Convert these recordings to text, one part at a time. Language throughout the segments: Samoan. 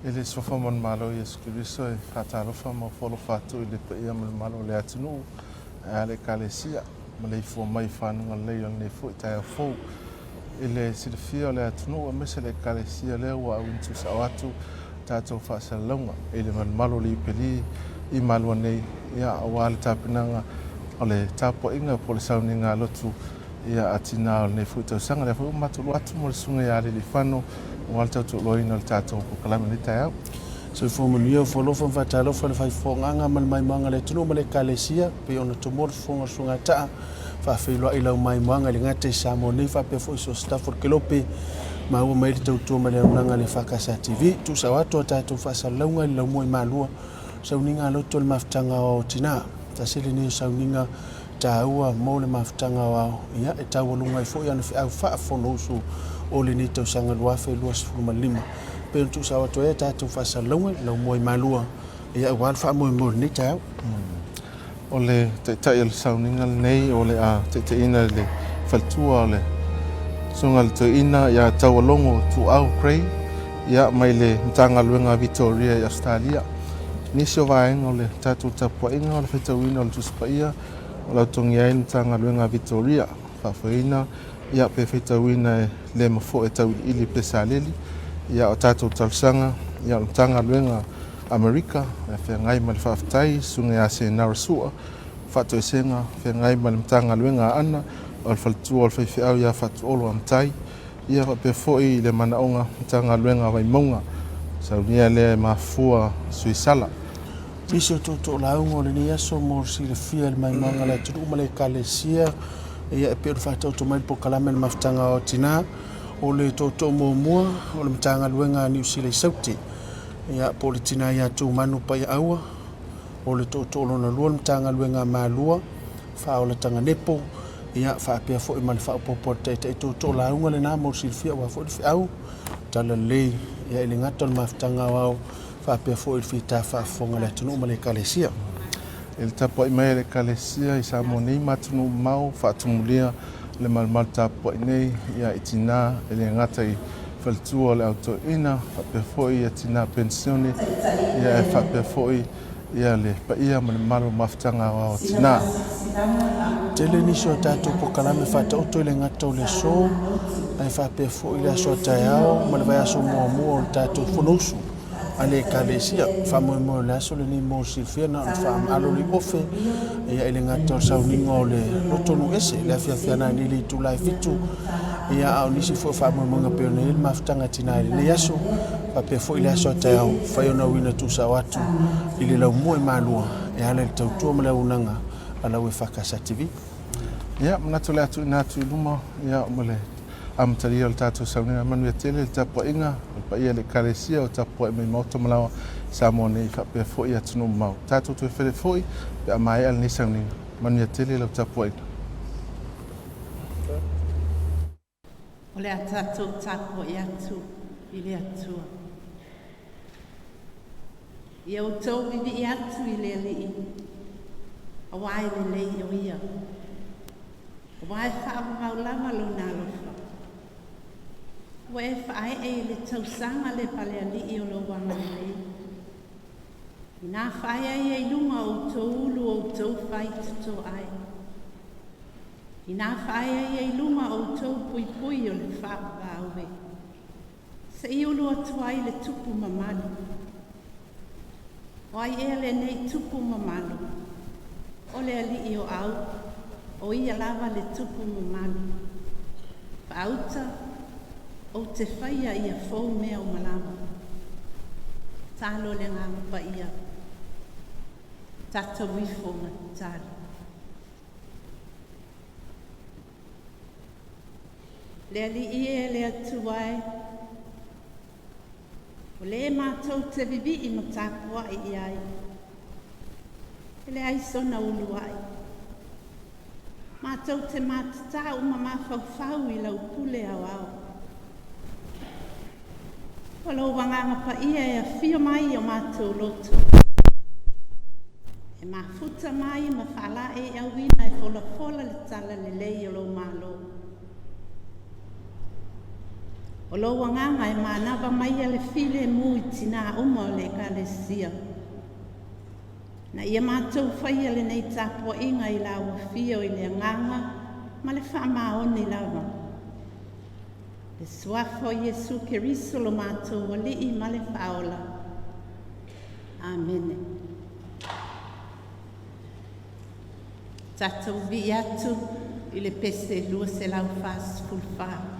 I le Suafa Manumalo o Iesu Keriso e faatalofa ma ofo alofa atu i le paia ma le mamalu o le atunuu, ae a le Ekalesia, ma le ifua mai i fanuga lelei o lenei foi taeao fou. I le silafia o le atunuu aemaise le Ekalesia lea ua auina tuusao atu tatou faasalalauga i le malumalu o le Iupeli i Malua nei, ia, aua le tapenaga o le tapuaiga po o le sauniga lotu ia a tina o lenei foi tausaga. Lea foi ua matou lua atu mo le susuga ia Aleleifano aua le tautuuloaina o le tatou polokalame i lenei taeao. Soifua manuia, ofo alofa ma faatalofa le faifofoogaga ma le maimoaga a le atunuu ma le Ekalesia, pei ona tomua le fofoga o le Susuga Taa, faafeiloai lau maimoaga i le gata i Samoa nei faapea foi so o se tafa o le kelope, maua mai le tautua ma le auaunaga a le EFKS TV. Tuusao atu a tatou faasalalauga i le laumua i Malua, sauniga a loto le mafutaga aoao o tina. Tasi lenei o sauniga taua mo le mafutaga aoao, ia, e taualuga ai foi ana feau faa-Fonousu o lenei tausaga 2025. Pei ona tuusao atu ai a tatou faasalalauga i laumua i Malua, ia, aua le faamoemoe o lenei taeao. O le taitai o le sauniga lenei o le a taitaiina e le faletua o le Susuga i le Toeaina ia Taualogo Tuuau Gray, ia, mai le Matagaluega a Vitoria i Ausetalia. Nisi o vaega o le tatou tapuaiga o le faitauina o le Tusi Paia o le autogia ai le Matagaluega a Vitoria, faafoeina ia pe faitauina e le mafoe tauiliili Pesaleli, ia o tatou talosaga ia o le Matagaluega Amerika e feagai ma le faafetai Susuga ia Senara Sua, faatoesega feagai ma le Matagaluega a Ana o le faletua o le faifeau ia Fatuolo Amatai, ia faapea foi i le manaoga Matagaluega Vaimauga saunia lea e mafua Suisala. Nisi o tootoo lauga o lenei aso mo le silafia i le maimoaga a le atunuu ma le Ekalesia, ia e pei ona faataoto mai le polokalame a le Mafutaga o Tina. O le tootoo muamua o le Matagaluega a Niu Sila i Saute, ia po o le tina ia Tumanu Paiaaua. O le tootoo lona lua o le Matagaluega a Malua, Faaola Taganepo, ia faapea foi ma le faaopoopo a le taitai tootoo lauga lena mo le silafia aua foi le feau talalelei ia i le gata o le mafutaga aoao faapea foi le fita faafofoga a le atunuu ma le Ekalesia. I le tapuai mai a le Ekalesia i Samoa nei ma atunuu mamao, faatumulia le malumalu tapuai nei ia i tina e le gata i faletua o le au toeaina, faapea foi ia tina penisione, ia e faapea foi ia le paia ma le mamalu o mafutaga aoao a tina. Tele nisi o tatou polokalame faataoto i le gata o le aso, ae faapea foi le aso a taeao ma le vaiaso muamua o le tatou Fonousu a le Ekalesia. Faamoemoe o le aso lenei mo le silafia na ona faamaalo le ofe ia i le gata o le sauniga o le loto nuu ese le afiafi ana nei le itula e 7, ia a o nisi foi o faamoemoega pei ona i ai le mafutaga a tina i lenei aso faapea foi le aso a taeao fai ona uina tuusao atu i le laumua i Malua e ala i le tautua ma le auaunaga a lau EFKS TV. Ia, manatu o le a tuuina atu i luma ia ma le amatalia o le tatou sauniga. Manuia tele le tapuaiga o le paia i le Ekalesia o tapuai mai Maota ma Laoa Samoa nei faapea foi atunuu mamao. Tatou toe fele foi pe a maea lenei sauniga. Manuia tele lau tapuaiga. O le a tatou tapuai atu i le Atua. Ia outou vivii atu i le Alii, aua e lelei o ia, aua e faavavau lava lona alofa. Ua e faaee i le tausaga le palealii o lou agalelei. Inā faaea ia i luga o outou ulu o outou faitotoa ai. Inā faaea ia i luga o outou puipui o le faavavau e. Se i ulu atu ai le tupu mamalu. O ai ea lenei tupu mamalu? O le alii o au, o ia lava le tupu mamalu. Faauta, ou te faia ia fou mea uma lava. Talo le agaga paia, tatou ifo ma tatalo. Le Alii e, le Atua e, o lē matou te vivii ma tapuai i ai, e leai sona uluai. Matou te matatau ma mafaufau i lau pule aoao. O lou agaga paia e afio mai i o matou loto, e mafuta mai ma faalaeiauina e folafola le talalelei o lou Malo. O lou agaga e manava maia le filemu i tinā uma o le Ekalesia. Na ia matou faia lenei tapuaiga i lau afio i le agaga ma le faamaoni lava. Le suafa o Iesu Keriso lo matou Alii ma le Faaola. Amene. Tatou vivii atu i le pese 244.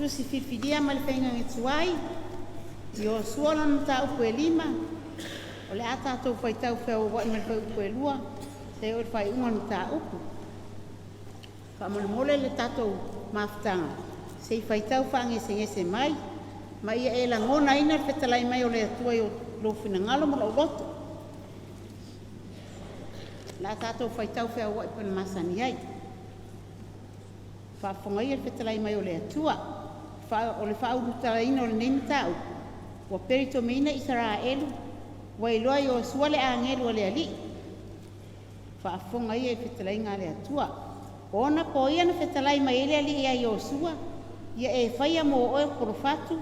Tusi Filifilia ma le Faiga Tuai, Iosua lona mataupu e 5, o le a tatou faitau feauaua'i mai le fuaiupu e 2 seia oo i le faaiuga o le mataupu. Faamolemole le tatou mafutaga se i faitau faagesegese mai ma ia e lagonaina le fetalai mai o le Atua i lou finagalo ma lou loto. O le a tatou faitau feauaua'i pei ona masani ai. Faafofoga ia le fetalai mai o le Atua. O le faaulutalaina o lenei mataupu, ua pelitomiina Isaraelu, ua iloa Iosua le agelu a le Alii. Faafofoga ia i le fetalaiga a le Atua. O ona po ia na fetalai mai ai le Alii ia Iosua, ia e faia mō oe kolofatu,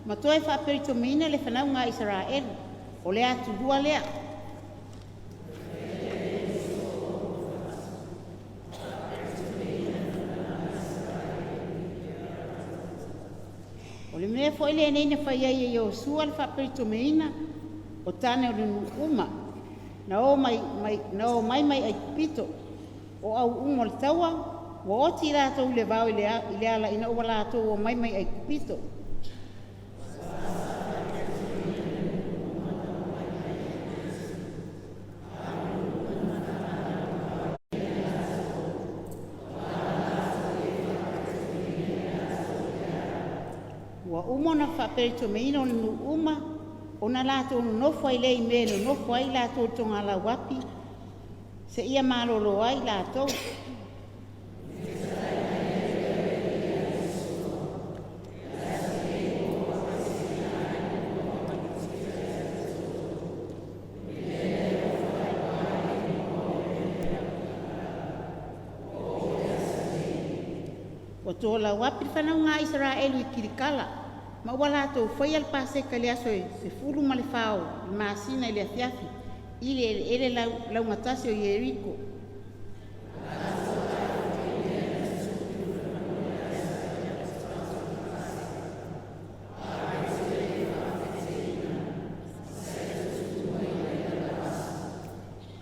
ma toe faapelitomiina le fanauga a Isaraelu, o le atulua lea. O le mea foi lenei na fai ai e Iosua le faapelitomeina o tane o le nuu uma, na o mai mai, na o mai mai Aikupito, o au uma o le taua, ua oti latou i le vao i le ala ina ua latou o mai mai Aikupito. Ua uma ona faapelitomeina o le nuu uma, ona latou nonofo ai lea i mea e nonofo ai latou i le togalauapi, seia malolo ai latou. Ua tolauapi le fanauga a Isaraelu i Kilikala, ma ua latou faia le Paseka i le aso e 14 o le masina i le afiafi, i le eleele laugatasi o Ieriko.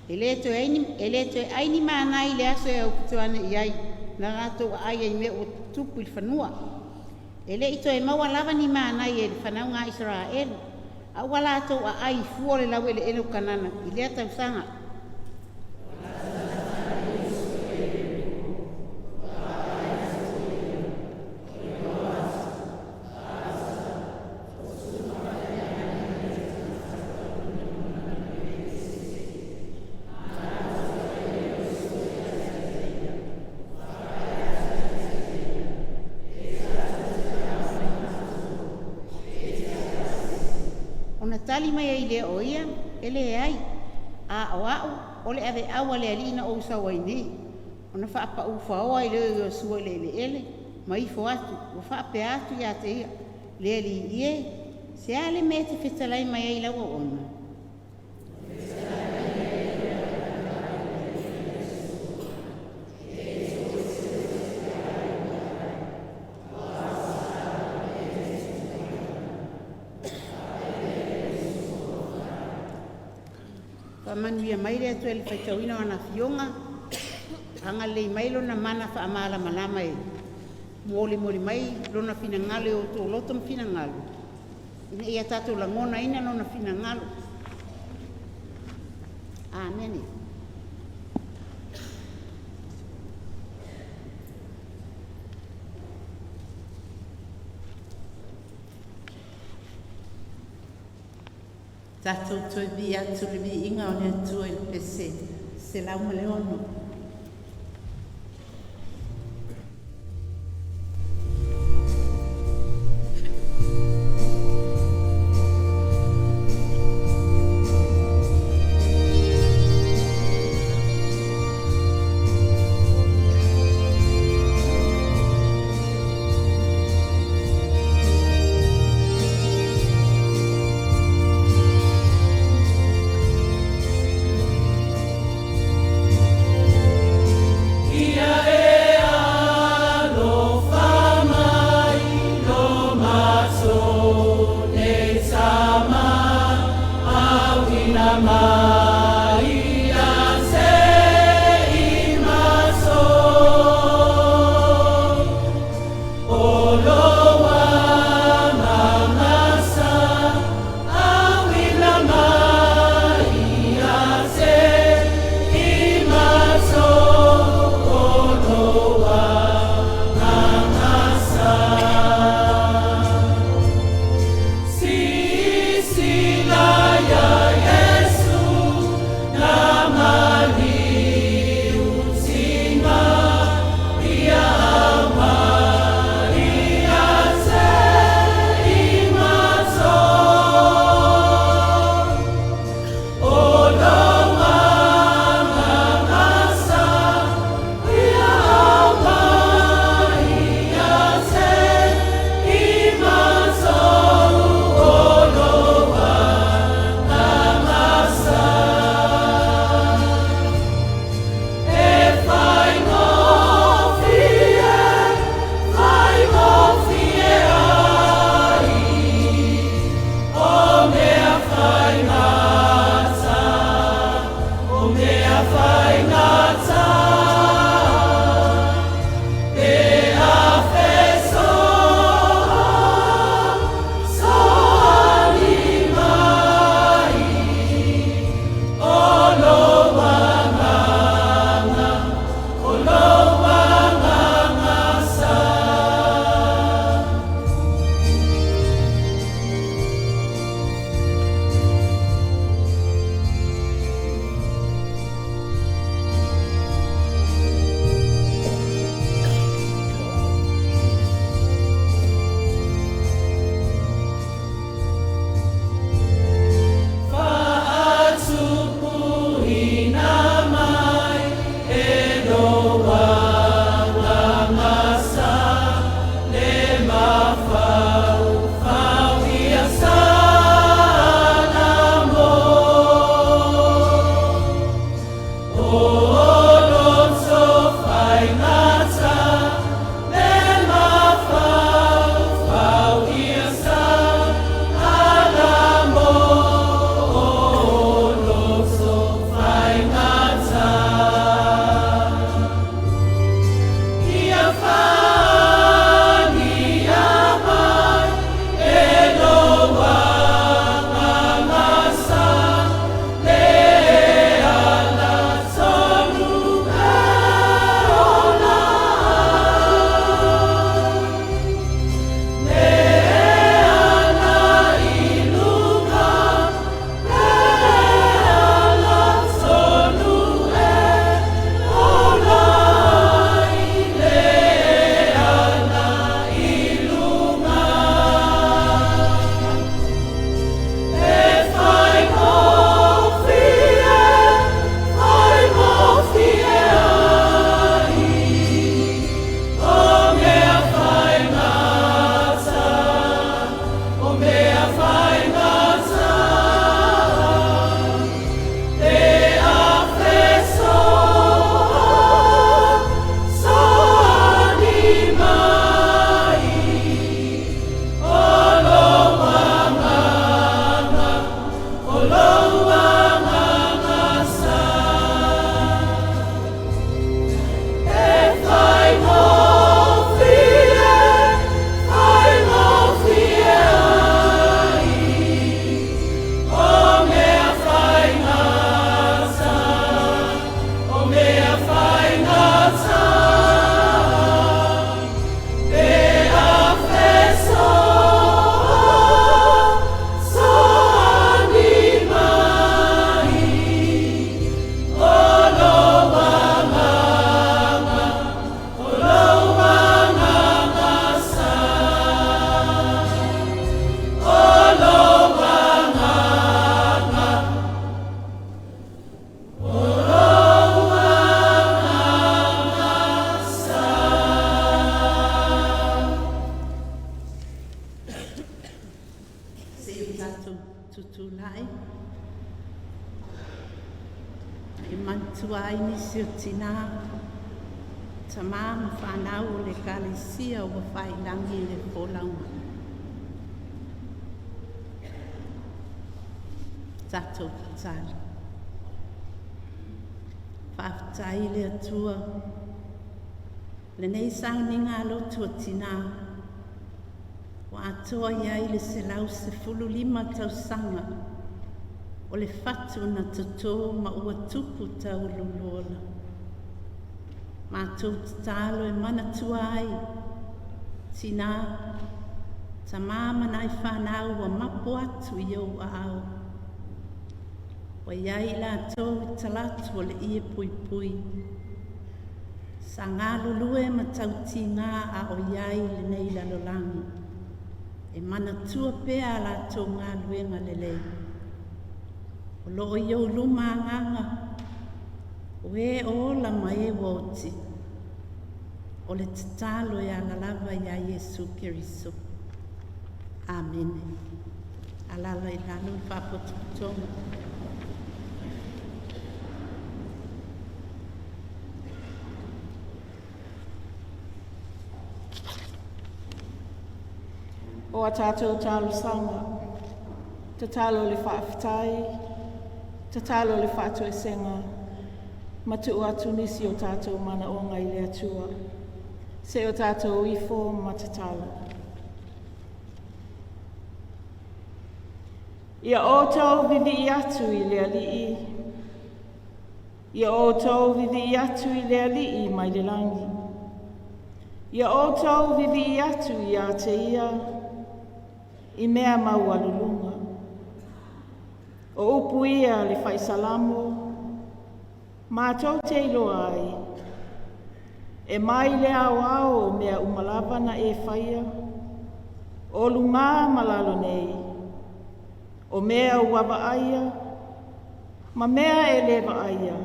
E le toe ai ni mana i le aso e aupito ane i ai, na latou aai ai mea ua tutupu i le fanua. E le i toe maua lava ni manai e le fanauga a Isaraelu, a ua latou aai i fua o le laueleele o Kanana i lea tausaga. Ona tali mai ai lea o ia, E leai, a o a'u o le ave'au a le Alii na ou sau ai nei. Ona faapaū faoa ai lea o Iosua i le eleele, ma ifo atu, ua faapea atu ia te ia, Le Alii e, se a le mea e te fetalai mai ai i lau auauna? Faamanuia mai le Atua i le faitauina o ana afioga, agalelei mai lona mana faamalamalama e molimoli mai lona finagalo i outou loto ma finagalo, ina ia tatou lagonaina lona finagalo. Amene. Tatou toe vii atu le viiga o le Atua i le pese 106. manatua ai nisi o tinā, tamā ma fanau o le Ekalesia ua faailagi i le folauga. Tatou tatalo. Faafetai i le Atua lenei sauniga a lotu o tinā ua atoa i ai le 115 tausaga o le fatu na totō ma ua tupu tauululuola. Matou tatalo e manatua ai tinā, tamā ma nai fanau ua mapo atu i ou aao. Ua i ai i latou i talatu o le ie puipui. Sa galulue ma tautigā a o i ai i lenei lalolagi. E manatua pea a latou galuega lelei. O lo o i ou luma agaga, o e o ola ma e ua oti. O le tatalo e ala lava iā Iesu Keriso. Amene. Alala i lalo le faapotopotoga. O a tātou talosaga, tatalo le faafetai, tatalo le faatoesega, ma tuu atu nisi o tātou manaoga i le Atua. Se o tātou ifo ma tatalo. Ia outou vivii atu i le Alii, ia outou vivii atu i le Alii mai le lagi. Ia outou vivii atu ia te ia i mea maualuluga. O upu ia le faisalamo, matou te iloa ai, e mai le aoao o mea uma lava na e faia, o lugā ma lalo nei, o mea ua vaaia, ma mea e le vaaia,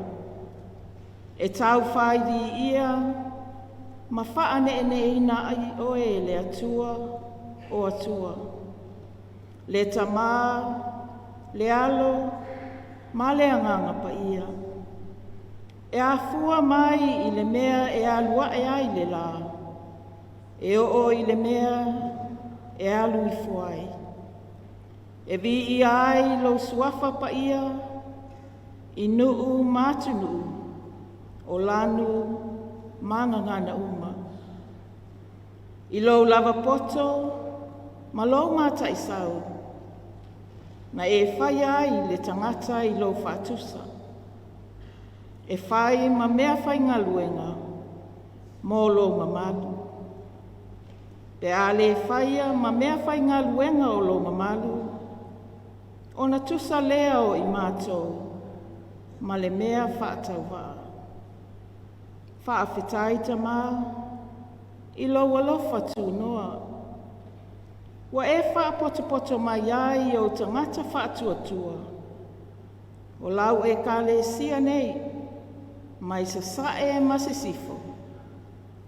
e taufailiia ma faaneeneeina ai oe e le Atua o Atua, le Tamā, le Alo, ma le Agaga Paia. E afua mai i le mea e alu ae ai le lā, e oo i le mea e alu ifo ai. E viia ai lou suafa paia, i nuu ma atunuu, o lanu ma gagana uma. I lou lava poto ma lou mataisau, na e faia ai le tagata i lou faatusa. E fai ma mea faigaluega mo lou mamalu. Pe a le faia ma mea faigaluega o lou mamalu, ona tusa lea o i matou ma le mea faatauvaa. Faafetai Tamā i lou alofa tunoa. Ua e faapotopoto mai ai i ou tagata faatuatua, o lau Ekalesia nei, mai sasae ma sisifo,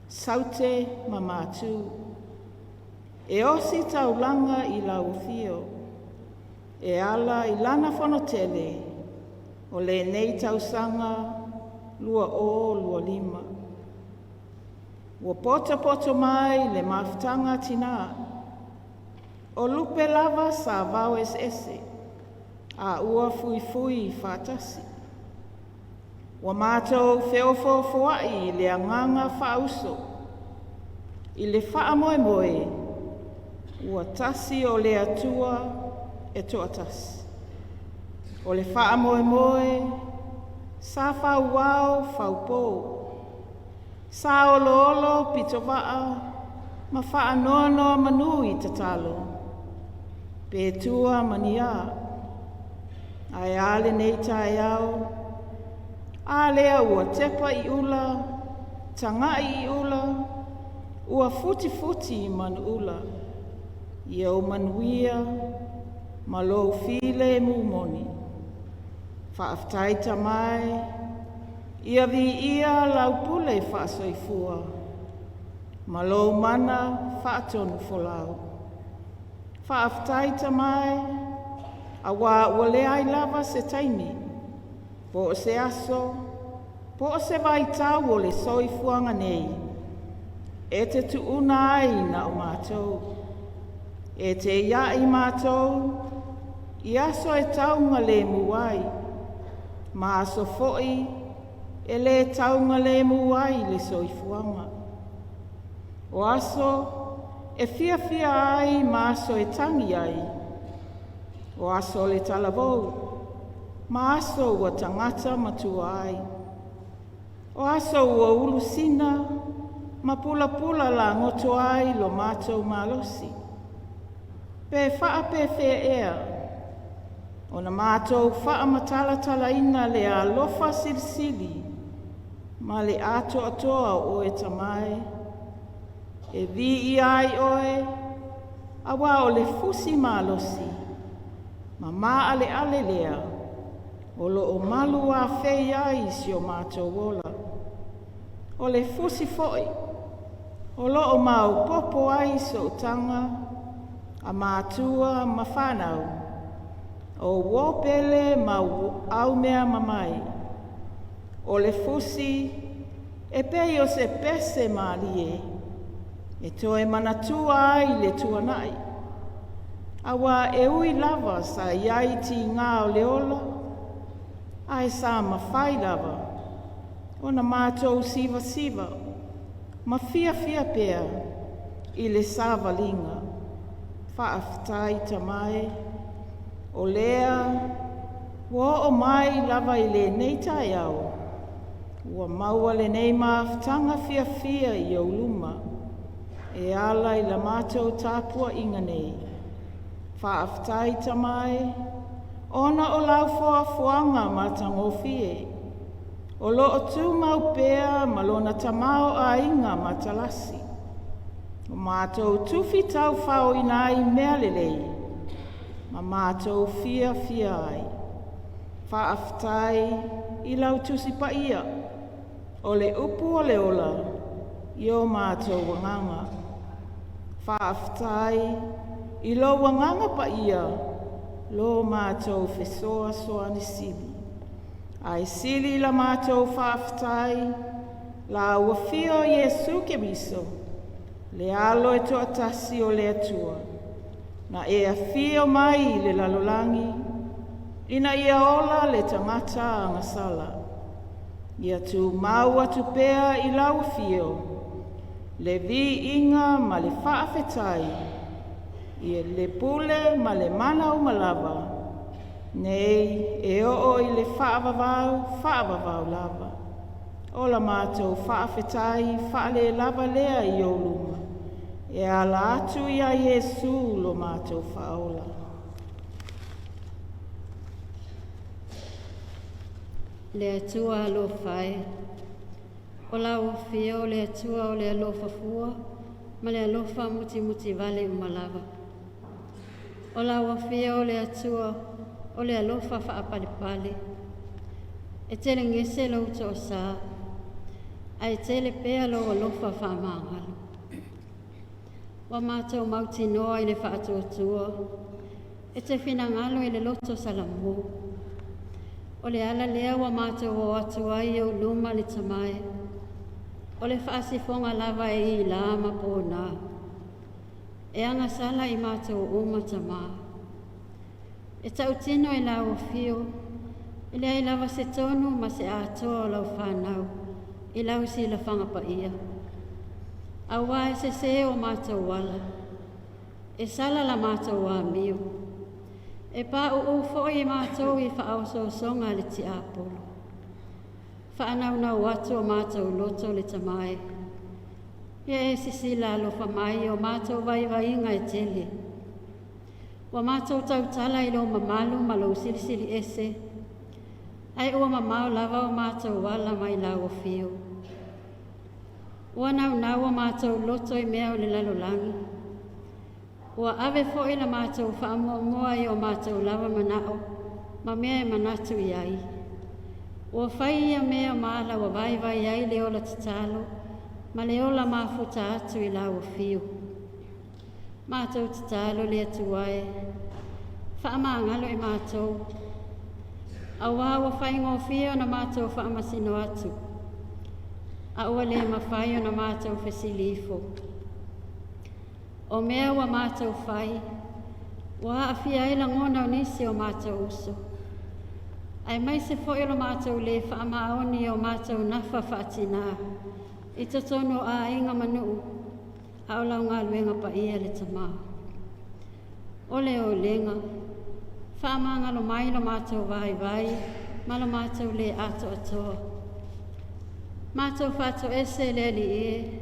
saute ma mātū. E osi taulaga i lau afio, e ala i lana fonotele o lenei tausaga 2025. Ua potopoto mai le mafutaga tinā, o lupe lava sa vao eseese, a ua fuifui faatasi. Ua mātou feofoofoai i le agaga faauso, i le faamoemoe, ua tasi o le Atua e toatasi. O le faamoemoe, sa fauao faupō, sa oloolo pitovaa, ma faanoanoa manu i tatalo, pe tua ma ni a. Ae a lenei taeao, a lea ua tepa i ula, tagai i ula, ua futifuti i manuula, ia o manuia ma lou file mumoni. Faafetai Tamae, ia viia lau pule faasoifua, ma lou mana faatonu folau. Faafetai Tamae, auā ua leai lava se taimi, po o se aso, Po o se vaitau o le soifuaga nei, e te tuuna ai na o mātou. E te ia'i mātou, i aso e taugalemu ai, ma aso fo'i e lē taugalemu ai le soifuaga. O aso e fiafia ai ma aso e tagi ai, o aso o le talavou, ma aso ua tagata matua ai. O aso ua ulusina ma pulapula lagoto ai lo mātou malosi. Pe faapefea ea, ona mātou faamatalatalaina le alofa silisili ma le atoatoa o oe Tama e, e viia ai oe, auā o le fusi malosi ma maaleale lea o loo maluafei ai si o mātou ola. O le fusi fo'i o loo maopoopo ai sootaga a matua ma fanau, o uō pele ma aumea mamai. O le fusi e pei o se pese mālie e toe manatua ai le tuanai. Auā e ui lava sa i ai tigā o le ola, ae sa mafai lava ona mātou sivasiva ma fiafia pea i le savaliga. Faafetai Tama e, o lea ua oo mai lava i lenei taeao, ua maua lenei mafutaga fiafia i ou luma, e ala i la matou tapuaiga nei. Faafetai Tama e, ona o lau foafoaga matagofie, o loo tumau pea ma lona tamaoaiga matalasi. O mātou tufi taufaoina ai mea lelei, ma mātou fiafia ai. Faafetai i lau Tusi Paia, o le upu o le ola i o mātou agaga. Faafetai i lou Agaga Paia, lo mātou fesoasoani sili. Ae sili la mātou faafetai, lau Afio Iesu Keriso, le Alo e toatasi o le Atua, na e afio mai i le lalolagi, ina ia ola le tagata agasala. Ia tumau atu pea i lau Afio, le viiga ma le faafetai, i le pule ma le mana uma lava, nei e oo i le faavavau, faavavau lava. O la mātou faafetai faalelava lea i ou luma, e ala atu iā Iesu lo mātou Faaola. Le Atua alofa e, o lau Afio o le Atua o le alofa fua ma le alofa mutimutivale uma lava. O lau Afio o le Atua o le alofa faapalepale. E telegese lou toasā, ae tele pea lou alofa faamagalo. Ua mātou mautinoa i le faatuatua, e te finagalo i le loto salamu. O le ala lea ua mātou o atu ai i ou luma le Tama e, o le faasifoga lava e ilā ma pōnā. E agasala i mātou uma Tama. E tautino i lau Afio, e leai lava se tonu ma se atoa o lau fanau i lau silafaga paia. Auā e sesē o mātou ala, e sala la mātou amio. E paʻuʻu foi mātou i faaosoosoga a le tiapolo. Faanaunau atu o mātou loto le Tama e. Ia e sisila alofa mai i o mātou vaivaiga e tele. Ua mātou tautala i lou mamalu ma lou silisili ese, ae ua mamao lava o mātou ala mai lau Afio. Ua naunau o mātou loto i mea o le lalolagi. Ua ave foi la mātou faamuamua i o mātou lava manao ma mea e manatu i ai. Ua fai ia mea ma ala ua vaivai ai le ola tatalo ma le ola mafuta atu i lau Afio. Matou tatalo le Atua e, faamagalo i matou, auā ua faigofie ona matou faamasino atu. A ua le mafai ona matou fesili ifo. O mea ua matou fai, ua aafia ai lagona o nisi o matou uso, aemaise foi o lo matou lē faamaoni i o matou nafa faatinā i totonu o aiga ma nuu, a o lau galuega paia le Tamā. O le aolega, faamagalo mai lo matou vaivai ma lo matou lē atoatoa. Matou faatoese e le Alii e,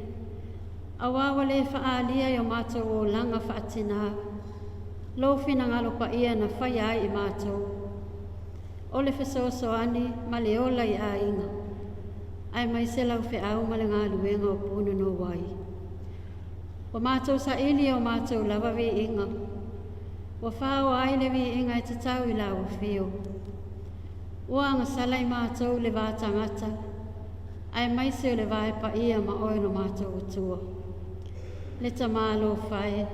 auā ua lē faaalia i o matou olaga faatinā lou finagalo paia na faia ai i matou, o le fesoasoani ma le ola i aiga, aemaise lau feau ma le galuega o Pūnunōwai. Ua matou saili i o matou lava viiga, ua faoa ai le viiga e tatau i lau afio. Ua agasala i matou le va tagata, aemaise o le va e paia ma oe lo matou Atua. Le Tamā alofa e,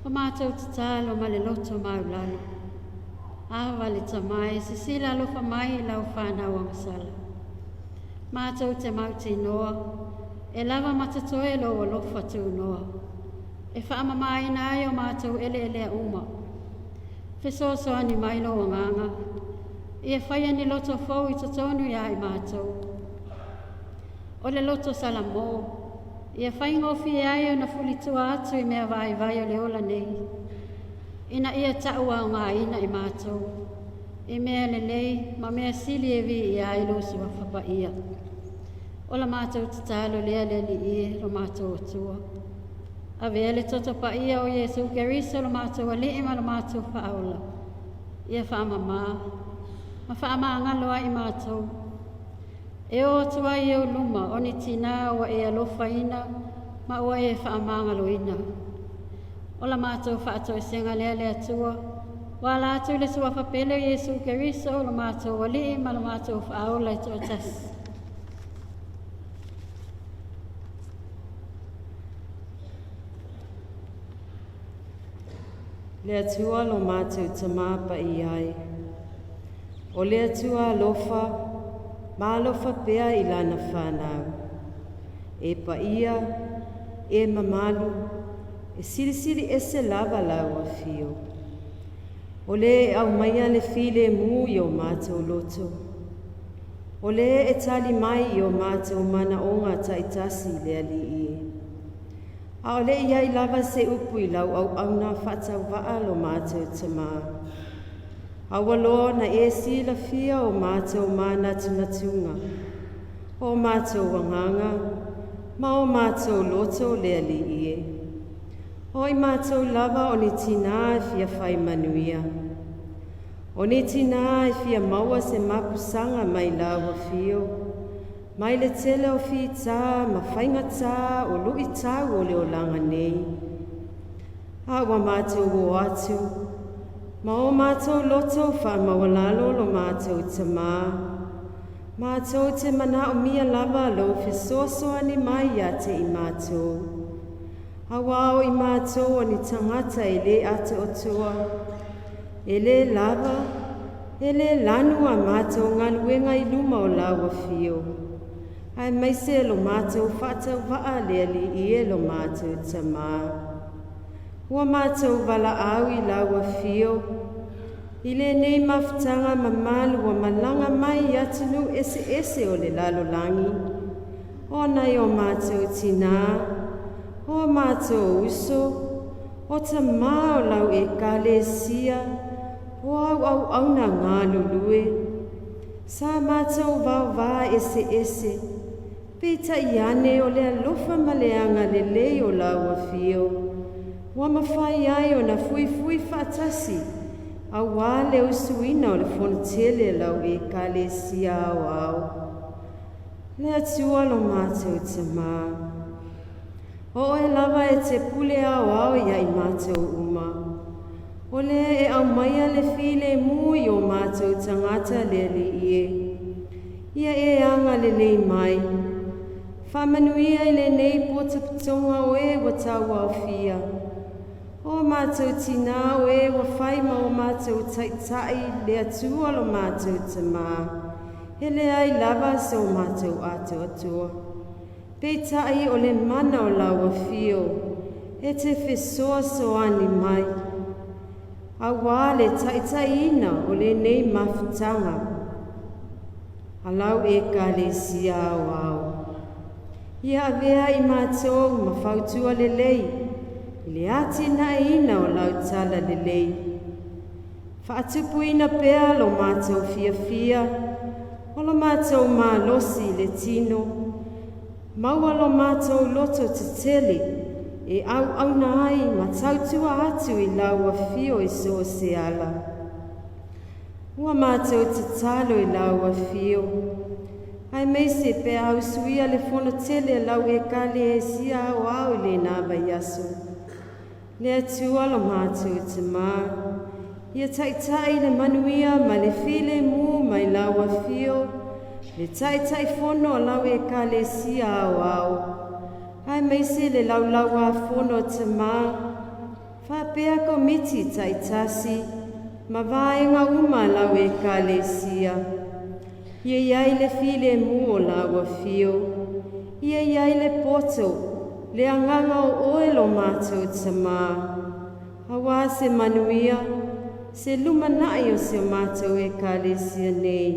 ua matou tatalo ma le loto maulalo. Ava le Tamā e sisila alofa mai i lau fanau agasala. Matou te mautinoa, e lava ma totoe lou alofa tunoa, e faamamaina ai o matou eleelea uma. Fesoasoani mai lou agaga, ia faia ni loto fou i totonu iā i matou. O le loto salamo, ia faigofie ai ona fulitua atu i mea vaivai o le ola nei, ina ia tauaogaina i matou, i mea lelei ma mea sili e viia ai lou suafa paia. O la matou tatalo lea le Alii e lo matou Atua. Avea le toto paia o Iesu Keriso lo matou Alii ma lo matou Faaola, ia faamamā ma faamagalo ai i matou. E o atu ai i ou luma o ni tinā ua e alofaina ma ua e faamagaloina. O la matou faatoesega lea le Atua, ua ala atu i le suafa pele o Iesu Keriso lo matou Alii ma lo matou Faaola e toatasi. Le Atua lo matou Tamā paia e. O le Atua alofa, ma alofa pea i lana fanau. E paia, e mamalu, e silisili ese lava lau afio. O le e aumaia le filemu i o matou loto. O le e tali mai i o matou manaoga taitasi le Alii e. A o le i ai lava se upu i lau auauna faatauvaa lo matou Tamā. A ua loa ona e silafia o matou manatunatuga, o matou agaga, ma o matou loto le Alii e. O i matou lava o ni tinā e fia fai manuia. O ni tinā e fia maua se mapusaga mai lau afio, mai le tele o fitā ma faigatā o luitau o le olaga nei. A ua matou o atu, ma o matou loto faamaualalo lo matou Tamā, matou te manaomia lava lou fesoasoani mai ia te i matou. Auā o i matou o ni tagata e lē atoatoa, e lē lava, e lē lanu a matou galuega i luma o lau afio, aemaise lo matou faatauvaa le Alii e lo matou Tamā. Ua matou valaau i lau afio, i lenei mafutaga mamalu ua malaga mai i atunuu eseese o le lalolagi, ona i o matou tinā, o matou uso, o tamā o lau Ekalesia, o au auauna galulue. Sa matou vaovā eseese, peitai ane o le alofa ma le agalelei o lau afio, ua mafai ai ona fuifui faatasi, auā le usuina o le fonotele a lau Ekalesia aoao. Le Atua lo matou Tamā. O oe lava e te pule aoao iā i matou uma. O le e aumaia le filemu i o matou tagata le Alii e. Ia e agalelei mai. Faamanuia i lenei potopotoga o e ua tauaofia. O matou tinā o e ua fai ma o matou taitai le Atua lo matou Tamā. E leai lava so matou atoatoa. Peitai o le mana o lau afio e te fesoasoani mai, auā le taitaiina o lenei mafutaga a lau Ekalesia aoao. Ia avea i matou ma fautua lelei i le atinaeina o lau talalelei. Faatupuina pea lo matou fiafia, o lo matou malosi i le tino, maua lo matou loto tetele e auauna ai ma tautua atu i lau afio i so o se ala. Ua matou tatalo i lau afio, aemaise pe a usuia le fono tele a lau Ekalesia aoao i lena vaiaso. Le Atua lo matou Tamā, ia taitai i le manuia ma le filemu mai lau afio le Taitaifono a lau Ekalesia aoao, aemaise le Laulau-a-Fono a Tamā, faapea komiti taitasi ma vaega uma a lau Ekalesia. Ia i ai le filemu o lau afio, ia i ai le poto, le agaga o oe lo matou Tamā, auā se manuia, se lumanai o si o matou Ekalesia nei,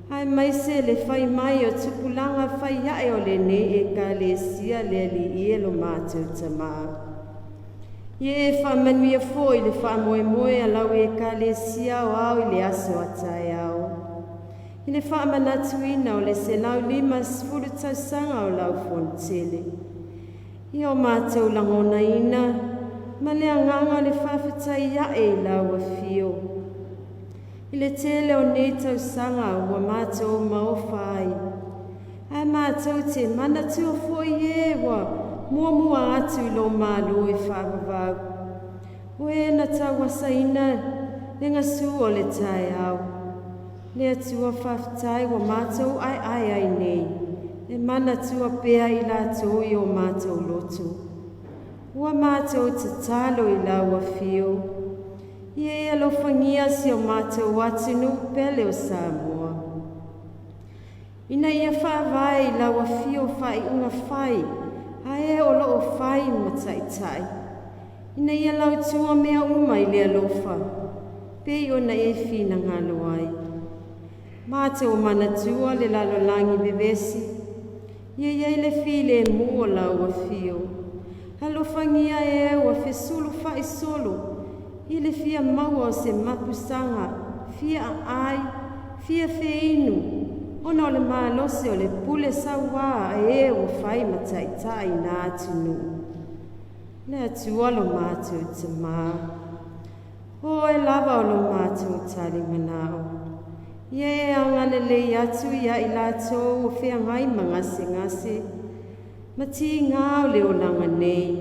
aemaise le fai mai o tupulaga fai ae o lenei Ekalesia le Alii e lo matou Tamā. Ia e faamanuia foi le faamoemoe a lau Ekalesia aoao i le aso a taeao, i le faamanatuina o le 150 tausaga o lau fonotele. Ia o matou lagonaina ma le agaga o le faafetai ae i lau afio. I le tele o nei tausaga ua matou maofa ai, ae matou te manatua foi e ua muamua atu i lo Malo e faavavau. O e na tauasaina le gasu o le taeao. Le Atua faafetai ua matou aeae ai nei, e manatua pea i latou i o matou loto. Ua matou tatalo i lau afio, ia e alofagia si o matou atunuu pele o Samoa. Ina ia faavae i lau afio faaiuga fai, a e o loo fai ma taitai. Ina ia lautua mea uma i le alofa, pei ona e finagalo ai. Matou manatua le lalolagi vevesi, ia i ai le filemu o lau afio. Alofagia e ua fesulufa'i solo i le fia maua o se mapusaga, fia aai, fia feinu, ona o le malosi o le pule sauā a e ua fai ma taitai na atunuu. Le Atua lo matou Tamā, o oe lava o lo matou talimanao. Ia e agalelei atu ia i latou o feagai ma gasegase, ma tigā o le olaga nei,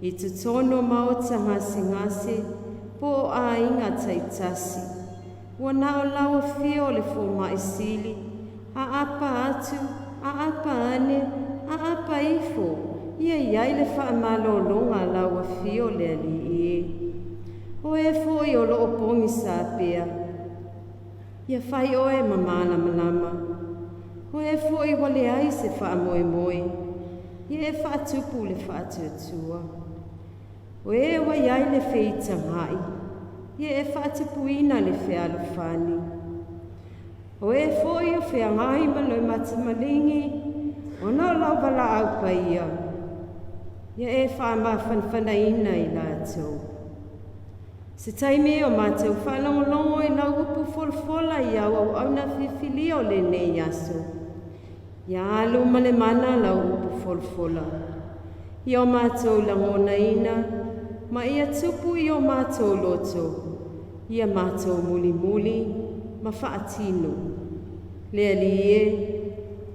i totonu o maota gasegase po o aiga taitasi. Ua na o lau afio le fomaʻi sili, aapa atu, aapa ane, aapa ifo, ia i ai le faamalologa a lau afio le Alii e. O e foi o loo pogisā pea, ia fai oe ma malamalama. O e foi ua leai se faamoemoe, ia e faatupu le faatuatua. O e ua i ai le feitagaʻi, ia e faatupuina le fealofani. O e foi o feagai ma le matamaligi, ona o lau valaau paia, ia e faamafanafanaina i latou. Se taimi o matou faalogologo i lau upu folafola i au auauna filifilia o lenei aso. Ia alu ma le mana lau upu folafola. Ia o matou lagonaina, ma ia tupu i o matou loto, ia matou mulimuli ma faatino. Le Alii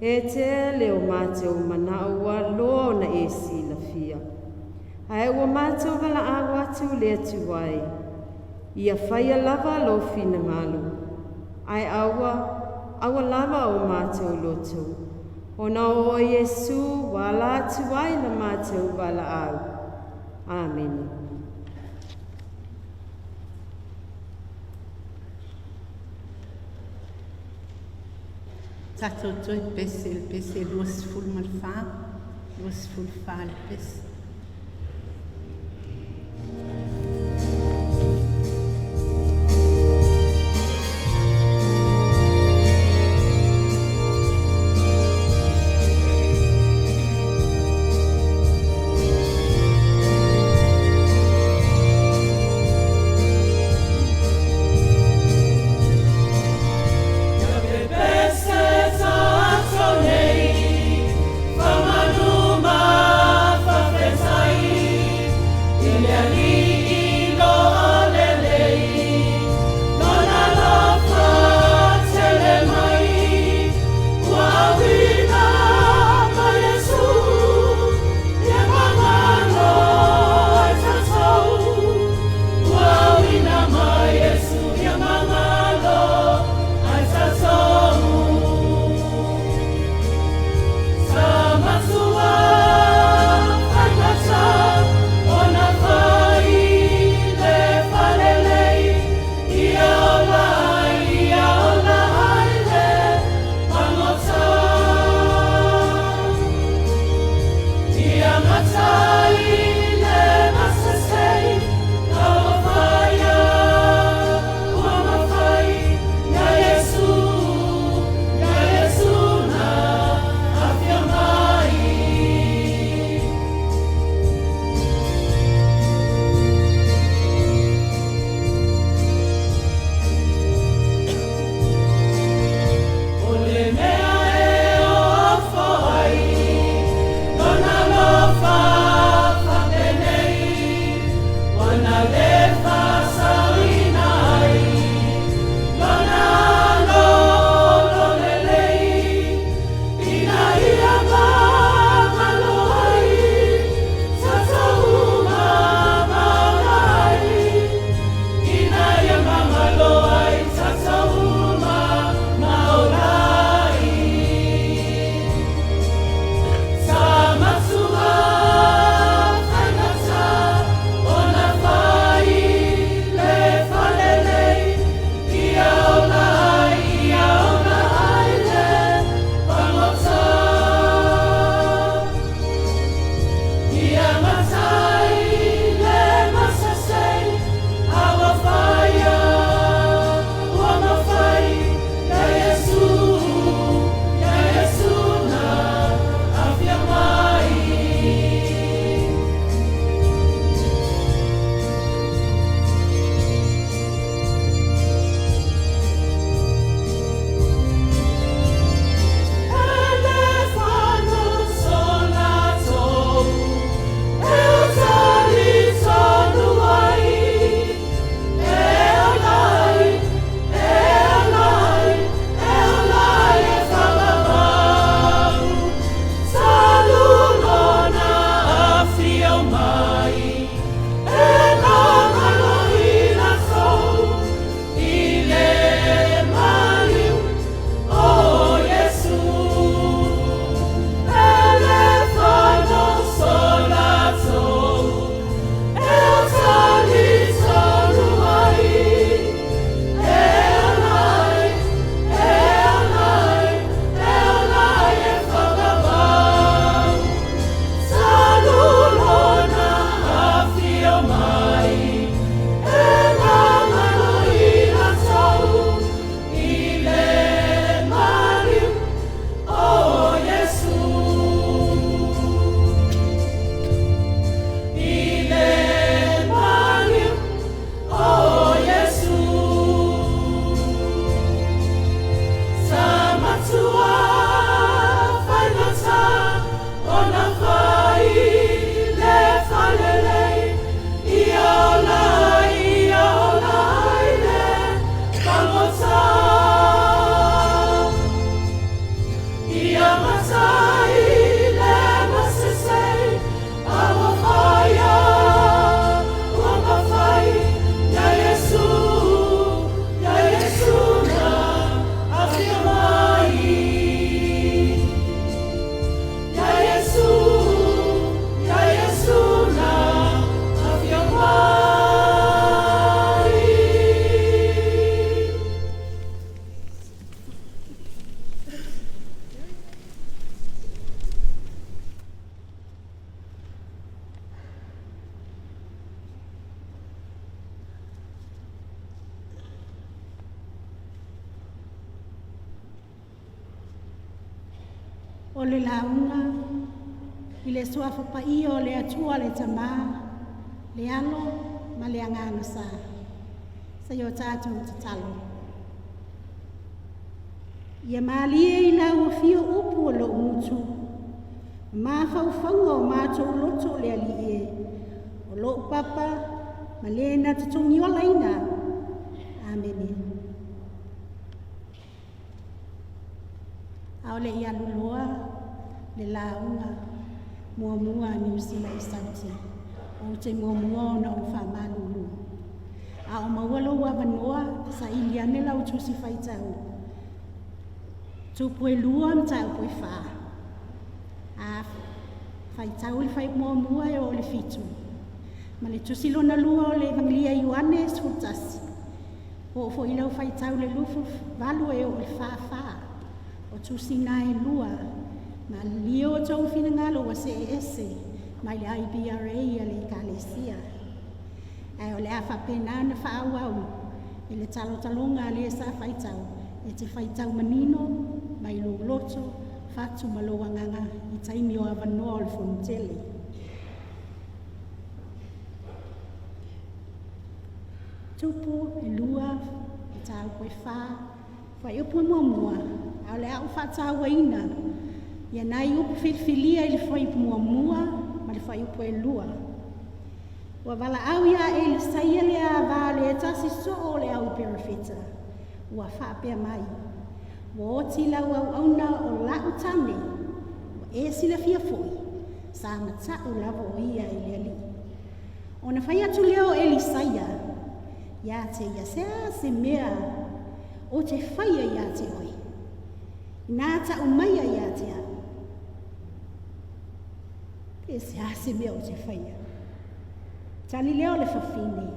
e, e tele o matou manao ua loa ona e silafia. Ae ua matou valaau atu le Atua e, ia faia lava lou finagalo, ae aua, aua lava o matou loto. Ona o oe Iesu ua ala atu ai la matou valaau. Amene. Tatou toe pese le pese 24, 24 le pese. Fa O le lauga i le Suafa Paia o le Atua le Tamā, le Alo ma le Agaga Sa. Se i o tatou tatalo. Ia malie i lau afio upu o lou gutu, ma mafaufauga o matou loto le Alii e, o lou papa ma le na te togiolaina au. Amene. A o le i aluloa le lauga muamua a Niusila i Sauti, ou te muamua ona ou faamalulu. A o maua lou avanoa, saili ane lau tusi faitau. Tupu e 2, mataupu e 4. A faitau le fai muamua e oo i le 7. Ma le tusi lona 2 o le Evangelia Ioane 11. Oo foi lau faitau le 28 e oo i le 44. O tusi na e 2, malilie o tou finagalo ua see ese mai le IBRA a le Ekalesia. Ae o le a faapena na faaauau i le talotaloga a le sa faitau, e te faitau manino mai lou loto, fatu ma lou agaga i taimi o avanoa o le fonotele. Tupu e 2, mataupu e 4, fuaiupu e muamua, a o le a ou faatauaina ia nai upu filifilia i le fuaiupu muamua ma le fuaiupu e 2. Ua valaau ia Elisaia le ava le tasi soo o le au perofeta. Ua faapea mai, ua oti lau auauna o lau tane, ua e silafia foi, sa mata'u lava o ia i le Alii. Ona fai atu lea o Elisaia, ia te ia se a se mea o te faia ia te oe. Nā ta'u maia ia te au. Pe se a se mea o te faia. Tali lea o le fafine.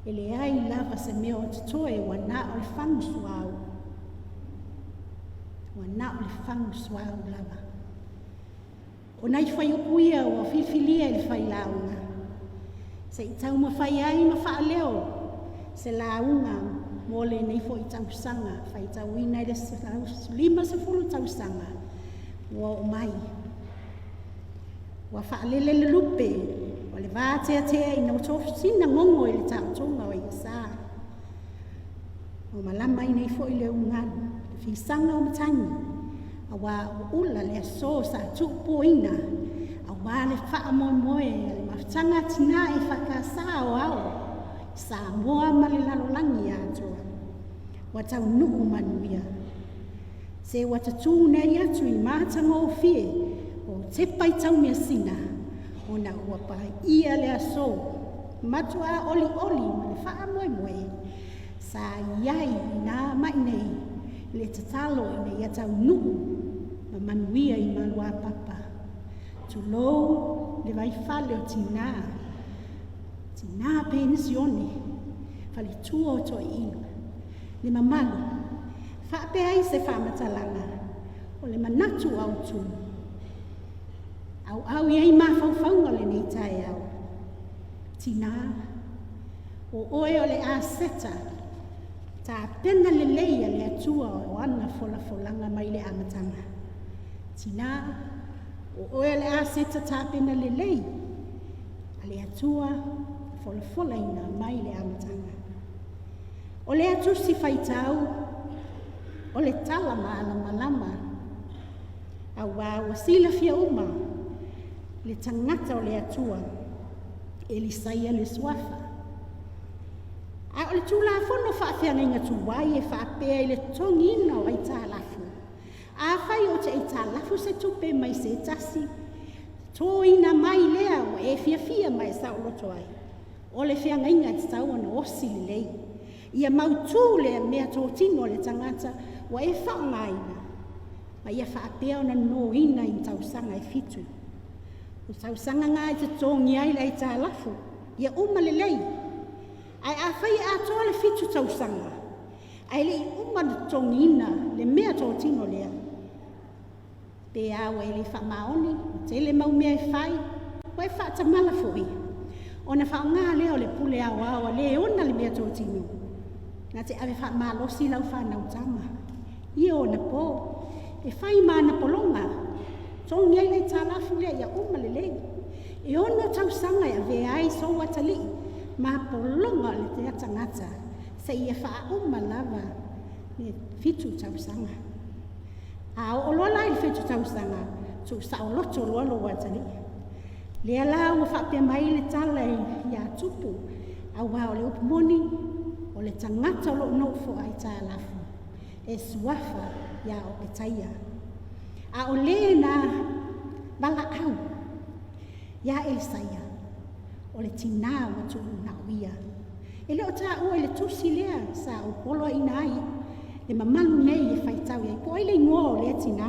E le ai lava se mea o totoe ua na o le fagu suauu. Ua na o le fagu suauu lava. O nai fuaiupu ia ua filifilia i le failauga. Se i taumafai ai ma faaleo se lauga mo lenei foi tausaga faitauina i le 50 tausaga ua oo mai. Ua faalele le lupe o le vateatea ina ua tofosina gogo i le taotoga o ia sa. Ua malama ai nei foi le ulugalu, le fisaga o matagi, auā ua ula le aso sa tuupuoina, auā le faamoemoe a le mafutaga a tinā EFKS aoao i Samoa ma le lalolagi atoa. Ua taunuu manuia. Se ua tatū nei atu i matagofie o tepa i Taumeasina, ona ua paia le aso matuā olioli ma le faamoemoe sa i ai i nā mai nei le tatalo ina ia taunuu ma manuia i maluapapa. Tulou le vaifale o tinā, tinā penisione, faletua o toeaina, le mamalu, faapea ai se faamatalaga o le manatu autu. Auau i ai mafaufauga o lenei taeao. Tinā, o oe o le aseta, tapena lelei a le Atua o ana folafolaga mai le amataga. Tinā, o oe o le aseta tapena lelei a le Atua folafolaina mai le amataga. O le atusi faitau, o le tala malamalama, auā ua silafia uma le tagata o le Atua, Elisaia le suafa. A o le Tulafono faafeagaiga tuai e faapea i le totogiina o aitalafu. Afai o te aitalafu se tupe mai se tasi, totoina mai lea ua e fiafia ma e saoloto ai. O le feagaiga e tatau ona osi lelei. Ia mautū le mea totino a le tagata ua e faaaogaina, ma ia faapea ona nonoina i tausaga e 7. O tausaga ngā e totogi ai le aitalafu, ia uma lelei. Ae afai e atoa le 7 tausaga, ae le i uma na totogiina le mea totino lea, pe a ua e le faamaoni, ua tele mau mea e fai, ua e faatamala foi, ona faaaoga lea o le pule aoao a le ona le mea totino, na te ave faamalosi lau fanau tama, ia ona po, E fai ma ana pologa, togi ai le aitalafu lea ia uma lelei. E 6 tausaga e avea ai sou atalii ma pologa o le tagata seia faauma lava le 7 tausaga. A oo loa la i le 7 tausaga, tuusaoloto loa lou atalii. Lea la ua faapea mai le tala ia Tupu, auā o le upu moni, o le tagata o loo nofo aitalafu, e suafa ia Opetaia. A o lē na valaau ia Elisaia, o le tinā ua tuuna'u ia. E le o taua i le tusi lea sa ou poloaiina ai le mamalu nei e faitau i ai. Po o ai le igoa o lea tinā?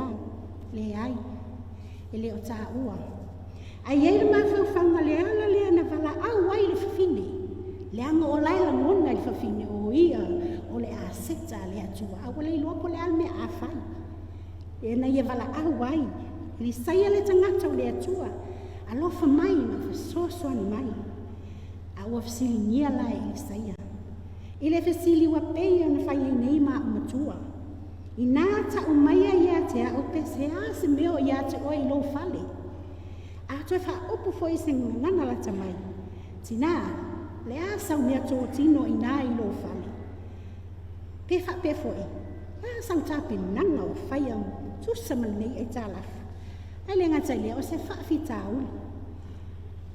Leai, e le o taua. Ae i ai le mafaufauga le ala lea na valaau ai le fafine, leaga o la e lagona i le fafine o ia o le aseta a le Atua, a ua le iloa po o le a le mea a fai. Ina ia valaau ai Elisaia le tagata o le Atua, alofa mai ma fesoasoani mai. A ua fesiligia la e Elisaia. I le fesili ua pei ona fai ai nei ma a'u matua. Inā ta'u maia ia te a'u pe se a se mea o ia te oe i lou fale. A toe faaupu foi se gagana lata mai. Tinā, o le a sau mea totino inā i lou fale. Pe faapea foi, o le a sau tapenaga ua faia tusa ma lenei aitalafu. Ae le gata i lea o se faafitauli.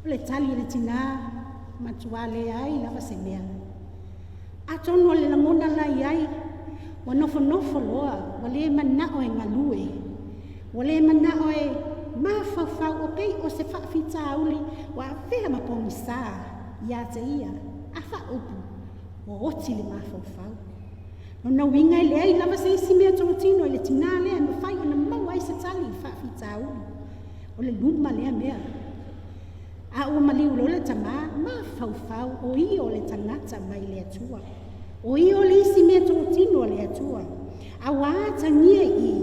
O le tali a le tinā, matuā leai lava se mea. Atonu o le lagona la i ai, ua nofonofo loa, ua le manao e galue. Ua le manao e mafaufau o pei o se faafitauli ua avea ma pogisa ia te ia. A faaupu, ua oti le mafaufau. Lona uiga e leai lava se isi mea totino i le tinā lea e mafai ona maua ai se tali i le faafitauli. O le luma lea mea. A ua maliu loa le tamā, mafaufau o ia o le tagata mai le Atua. O ia o le isi mea totino a le Atua. A ua atagia i i,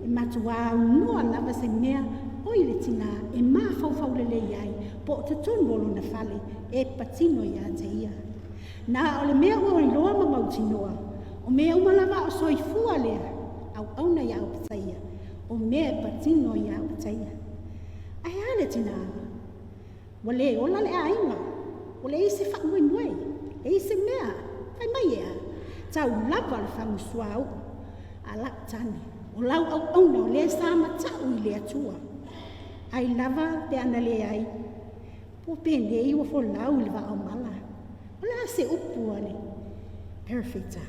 e matuā aunoa lava se mea o i le tinā e mafaufau lelei ai po o totonu o lona fale e patino ia te ia. Na o le mea ua iloa ma mautinoa, o mea uma lava a o soifua lea auauna ia Opetaia, o mea e patino ia Opetaia. Ae a le tinā? Ua le ola le aiga, ua leai se faamoemoe, leai se mea. Fai mai ea, tau lava le fagu suauu a lau tane, o lau auauna o lea sa mata'u i le Atua. Ai lava pe ana leai, po penei ua folau i le vaa o mala. O le a se upu a le perofeta?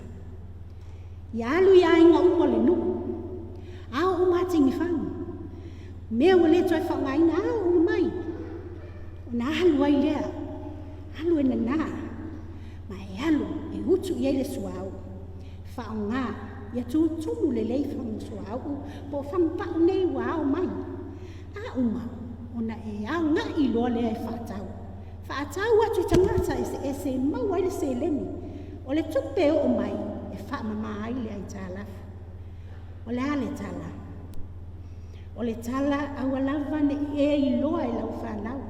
Ia alu i aiga uma o le nuu, ao uma atigi fagu. Mea ua le toe faaaogaina, ao uma mai. Ona alu ai lea, alu e nanā, ma e alu e utu i ai le suauu. Faaaoga, ia tutumu lelei fagu suauu po o fagu pa'u nei ua ao mai. A uma, ona e aga'i loa lea e faatau. Faatau atu i tagata eseese e maua ai le seleni. O le tupe e oo mai e faamamā ai le aitalafu. O le a le tala? O le tala aua lava ne'i e iloa e lau fanau.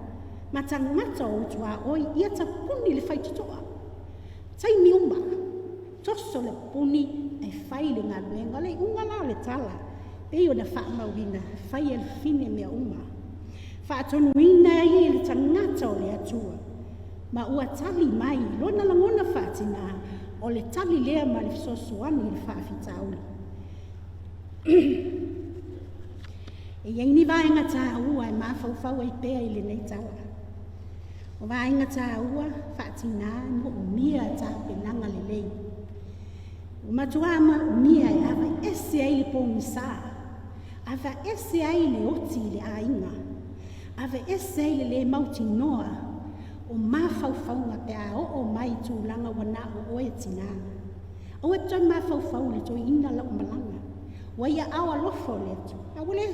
Ma tagata o ou tuaoi ia tapuni le faitotoa. Taimi uma, toso le puni e fai le galuega. O le iuga la o le tala, pei ona faamauina, fai e le fafine mea uma. Faatonuina ai e le tagata o le Atua. Ma ua tali mai lona lagona faatinā, o le tali lea ma le fesoasoani i le faafitauli. E i ai ni vaega taua e mafaufau ai pea i lenei tala. O vaega taua faatinā e moomia tapenaga lelei. Ua matuā moomia e avaese ai le pogisa, avaese ai le oti i le aiga, aveese ai le lē mautinoa o mafaufauga pe a oo mai i tulaga ua na o oe tinā. Aua e te toe mafaufau i le toeaina lau malaga. Ua ia ao alofa o le Atua. A ua le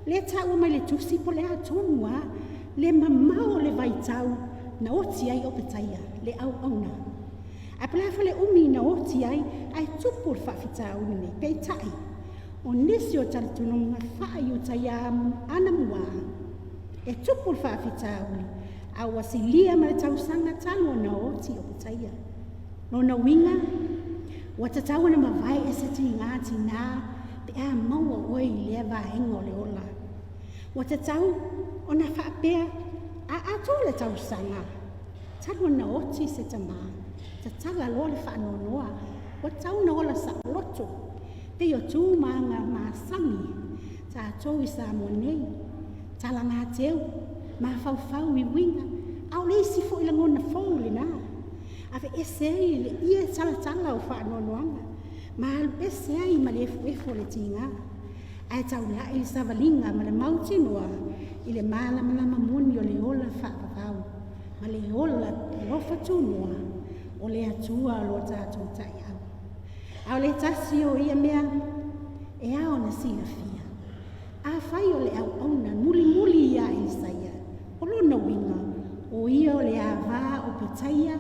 le taua mai le tusi po o le a tonu lava le mamao o le vaitau na oti ai Opetaia le auauna. Ae po o le a foi le umi na oti ai ae tupu le faafitauli nei. Peitai, o nisi o talitonuga faa-Iutaia anamua, e tupu le faafitauli a ua silia ma le tausaga talu ona oti Opetaia. Lona uiga, ua tatau ona mavae ese tiga tinā pe pe a maua oe i lea vaega o le ola. Ua tatau ona faapea a atoa le tausaga talu ona oti se tamā, tatala loa le faanoanoa, ua tatau ona ola saoloto, pei o tu ma aga masani tatou i Samoa nei, talagateu, mafaufau i uiga, a o le isi foi lagona fou lenā. Aveese ai le ie talatala o faanoanoaga, ma alu ese ai ma le efuefu o le tiga, ae taulai le savaliga ma le mautinoa i le malamalama moni o le ola faavavau ma le ola alofa tunoa o le Atua o lo tatou taiao. A o le tasi o ia mea e ao ona silafia, afai o le auauna mulimuli ia Elisaia, o lona uiga, o ia o le avā o Petaia,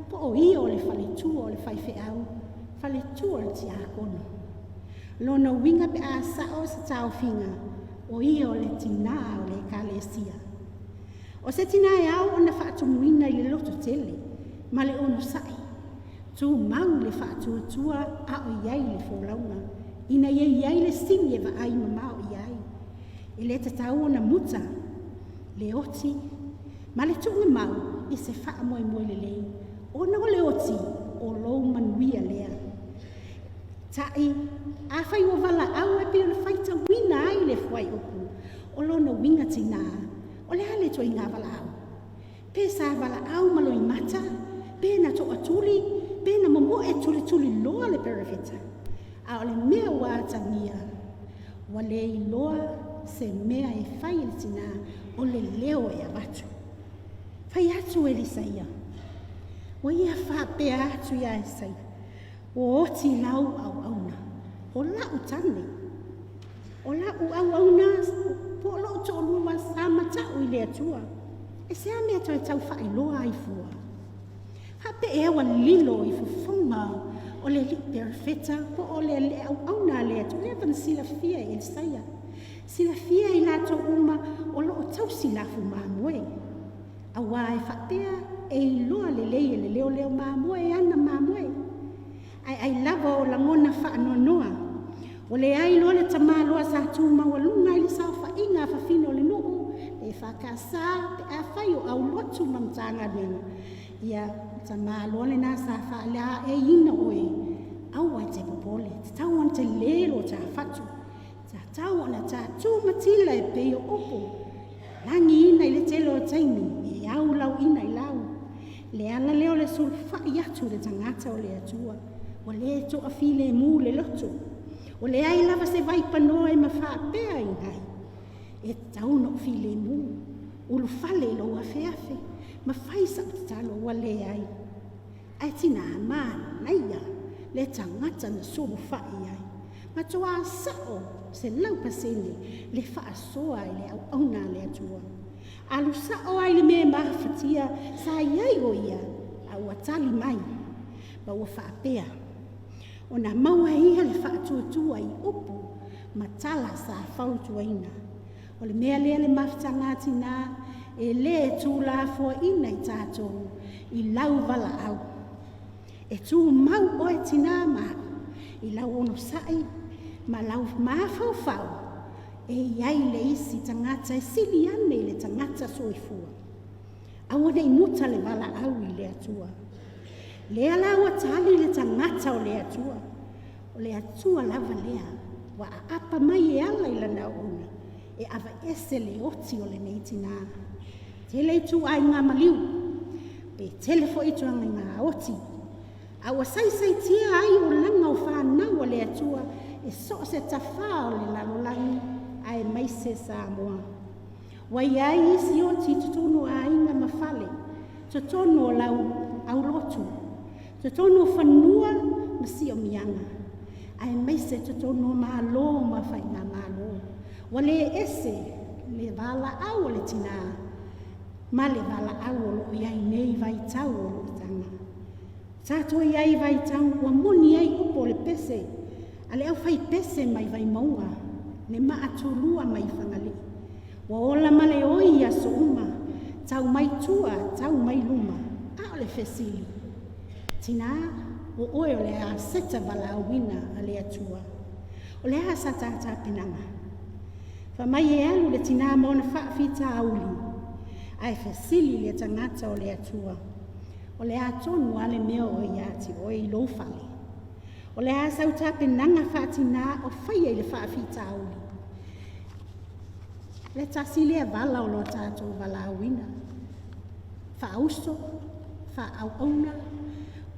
po o ia o le faletua o le faifeau, faletua o le tiakono. Lona uiga pe a sao se taofiga, o ia o le tinā o le ekalesia. O se tinā e ao ona faatumuina i le loto tele ma le onosai, tumau le faatuatua a o i ai le folauga, ina ia i ai le sini e vaai mamao i ai. E le tatau ona muta le oti ma le tuugamau i se faamoemoe lelei, ona o le oti o lou manuia lea. Ta'i, afai ua valaau e pei ona faitauina ai le fuaiupu, o lona uiga tinā, o le a le ituaiga valaau? Pe sa valaau ma loimata, pe na to'atuli, pe na momo'e tulituliloa le perofeta, a o le mea ua atagia, ua le iloa se mea e fai e le tinā, o le leo e avatu. Fai atu Elisaia, ua ia faapea atu iā Isaia, ua oti lau auauna, o la'u tane, o la'u auauna po o lo'u to'alua sa mata'u i le Atua, e se a mea toe tau faailoa ai fua? Faape'ea ua lilo i fofoga o le alii perofeta po o le auauna a le Atua, lea ona silafia e Elisaia, silafia i latou uma o loo tausi lafu mamoe, auā e faapea e iloa lelei e le leoleo mamoe ana mamoe. Ae ai lava o lagona faanoanoa, ua leai loa le tamāloa sa tumaualuga ai le saofaiga a fafine o le nuu, le EFKS, pe afai o aulotu ma Matagaluega, ia tamāloa lenā sa faalaeiina oe, aua e te popole, tatau ona telē lo ta fatu, tatau ona tatu matila e pei o upu, lagiina i le tele o taimi, e au lauina i lau. Le ala lea o le sulufa'i atu i le tagata o le Atua, ua lē toafilemu le loto, ua leai lava se vaipanoa e mafaapea i ai, e tatau ona ou filemu, ulufale i lou afeafe, ma fai sa'u tatalo, ua leai. Ae tinā manaia le tagata na sulufa'i ai. Matuā sa'o 100% le faasoa i le auauna a le Atua. Alu sa'o ai le mea e mafatia sa i ai o ia, a ua tali mai, ma ua faapea ona maua e ia le faatuatua i upu ma tala sa fautuaina. O le mea lea le mafutaga a tinā e lē tulafoaina i tatou i lau valaau. E tumau oe tinā ma a'u i lau onosa'i ma lau mafaufau e i ai le isi tagata e sili ane i le tagata soifua. Aua ne'i muta le valaau i le Atua. Lea la ua tali le tagata o le Atua, o le Atua lava lea ua aapa mai e ala i lana auauna e aveese le oti o lenei tinā. Tele ituaiga maliu, pe tele foi ituaiga oti, a ua saisaitia ai olaga o fanau a le Atua e so o se tafā o le lalolagi aemaise Samoa. Ua i ai isi oti i totonu o aiga ma fale, totonu o lau aulotu, totonu o fanua ma siomiaga, aemaise totonu o malo ma faigamalo. Ua lē ese le valaau o le tinā ma le valaau o loo i ai nei vaitau o luitaga. Tatou i ai vaitau ua moni ai upu o le pese a le aufaipese mai Vaimauga, le maatulua mai Fagalii. Ua ola ma le oi i aso uma, tau mai tua, tau mai luma. A o le fesili, tinā, o oe o le aseta valaauina a le Atua. O le a sa ta tapenaga? Fai mai e alu le tinā ma ona faafitauli, ae fesili le tagata o le Atua, O le a tonu lava le mea o ia te oe i lou fale? O le a sau tapenaga faatinā o faia i le faafitauli? Le tasi lea vala o lo tatou valaauina, faauso, faaauauna,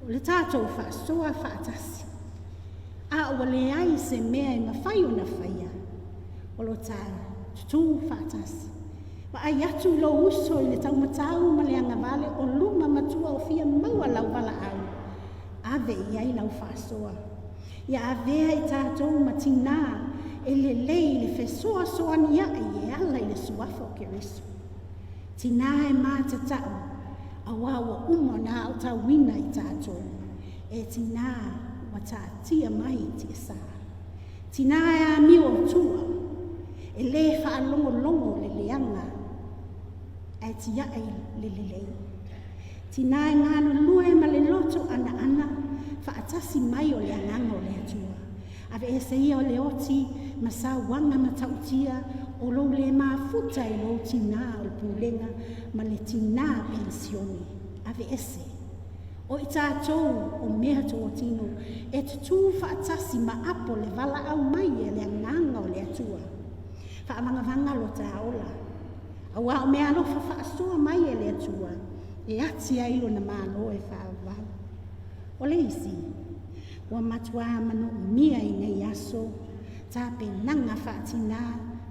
o le tatou faasoa faatasi. A ua leai se mea e mafai ona faia, o lo ta tutū faatasi. Vaai atu i lou uso i le taumatau ma le agavale o luma matua o fia maua lau valaau, ave i ai lau faasoa. Ia avea i tatou ma tinā e lelei i le fesoasoania'i e ala i le suafa o Keriso. Tinā e matata'u, auā ua uma ona aotauina i tatou, e tinā ua taatia mai i tiasa. Tinā e amio o tua, e lē faalogologo le leaga ae tia'i le lelei. Tinā e galulue ma le loto anaana faatasi mai o le agaga o le Atua. Aveese ia o le oti ma sauaga matautia o lou le mafuta i lou tinā o le pulega ma le tinā penisione. Aveese. O i tatou o mea totino e tutū faatasi ma apo le valaau mai e le agaga o le Atua. Faavagavaga lo ta ola. Auā o mea alofa faasoa mai e le Atua e ati ai lona Malo e faavavau. O le isi, ua matuā manoomia i nei aso, tapenaga faatinā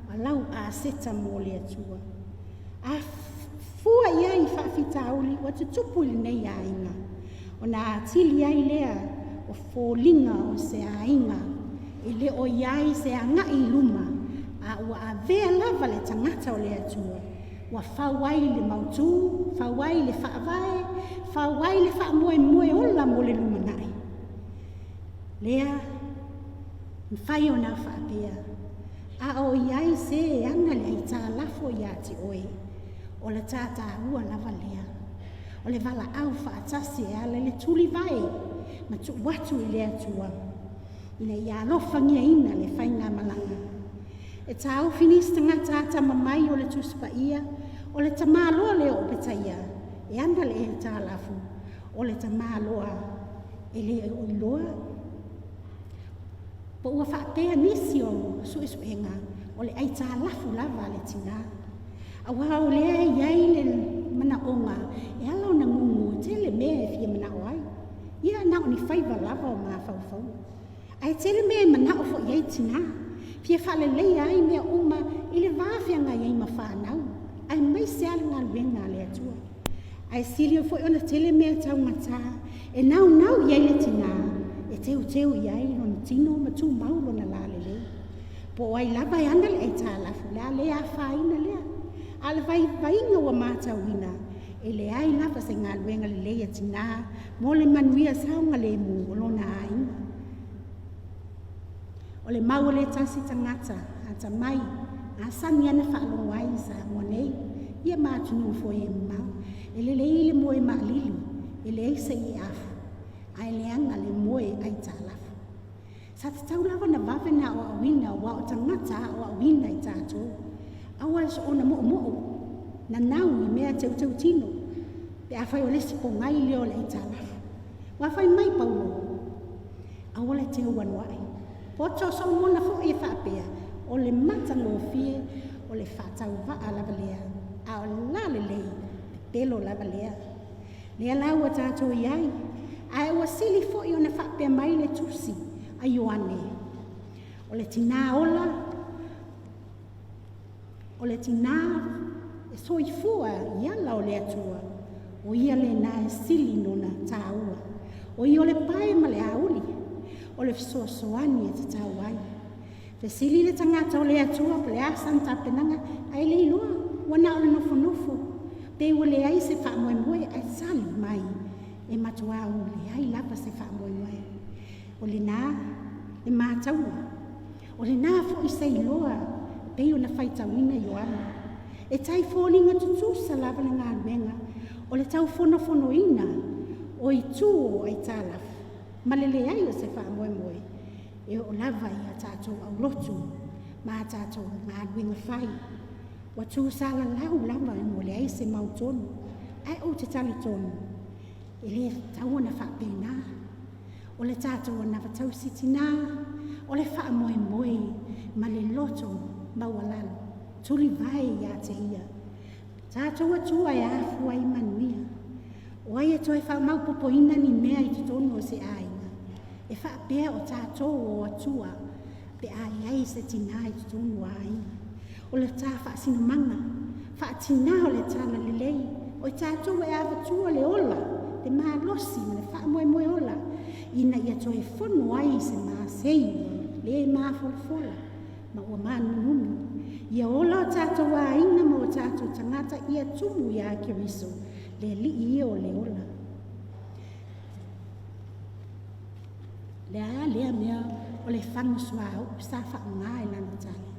ma lau aseta mo le Atua. A fua i ai i faafitauli ua tutupu i lenei aiga, ona atili ai lea o foliga o se aiga e le o i ai se agai i luma, a ua avea lava le tagata o le Atua, ua fau ai le mautū, fau ai le faavae, fau ai le faamoemoe ola mo le lumanai. Lea, mafai ona faapea, a o i ai se e ana le aitalafu iā te oe, o le tātāua lava lea. O le valaau faatasi e ala i le tulivae ma tuu atu i le Atua, ina ia alofagiaina le faigamalaga. E taofi nisi tagata atamamai o le Tusi Paia, o le tamaloa lea o Opetaia, e ana le aitalafu, o le tamaloa e le o iloa po ua faapea nisi o suesuega o le aitalafu lava a le tinā. Auā o lea e i ai le manaoga e ala ona gugu e tele mea e fia manao ai. Ia na o ni faiva lava o mafaufauga. Ae tele mea e manao foi i ai tinā. Fia faaleleia ai mea uma i le va feagai ai ma fanau, aemaise lava le galuega a le Atua. Ae sili foi ona tele mea taugata e naunau i ai le tinā, e teuteu i ai lona tino ma tumau lona lalelei. Po o ai lava e ana le aitalafu, o le a le afaina lea. A o le vaivaiga ua matauina, e leai lava se galuega lelei a tinā mo le manuia saogalemu o lona aiga. O le mau a le tasi tagata atamai masani ana faalogo ai i Samoa nei, ia ma atunuu foi e mamao, e lelei le moe maalili, e leai se ieafu, ae leaga le moe aitalafu. Sa tatau lava ona vave ona aoaoina aua o tagata aoaoina i tatou. Aua le soona moomoo, nanau i mea teuteutino, pe afai o le isi pogai lea o le aitalafu. Ua fai mai Paulo, aua le teu anuai. Poto o Solomona foi e faapea, o le matagofie o le faatauvaa lava lea, a o le lalelei, pepelo lava lea. Lea la ua tatou i ai, ae ua sili foi ona faapea mai le tusi a Ioane, o le tinā ola, o le tinā e soifua i ala o le Atua, o ia lena e sili nona tāua. O ia o le pae ma le auli, o le fesoasoani e tatau ai. Fesili le tagata o le Atua po o le a sana tapenaga, ae le iloa, ua na o le nofonofo, pe ua leai se faamoemoe, ae tali mai, e matuā o leai lava se faamoemoe. O lenā le mataua, o lenā foi se iloa e pei ona faitauina Ioane. E tai foliga tutusa lava le galuega o le taufonofonoina o itu o aitalafu ma le leai o se faamoemoe. E oo lava i a tatou aulotu ma a tatou galuega fai. Ua tusalalau lava ina ua leai se mautonu, ae ou te talitonu, e le tatau ona faapena. O le tatou anava tausi tinā, o le faamoemoe ma le loto maualalo, tulivae ia te Ia. Tatou Atua e afua ai manuia. O ai e toe faamaopopoina ni mea i totonu o se aiga, e faapea o tatou o Atua pe a i ai se tinā i totonu o aiga. O le ta faasinomaga, faatinā o le talalelei, o i tatou e avatua le ola, le malosi ma le faamoemoe ola, ina ia toe fono ai se masei ua le mafolafola ma ua mānuminumi. Ia ola o tatou aiga ma o tatou tagata ia tumu iā Keriso, le Alii ia o le ola. Le a lea mea o le fagu suauu sa faaaoga i lana tala.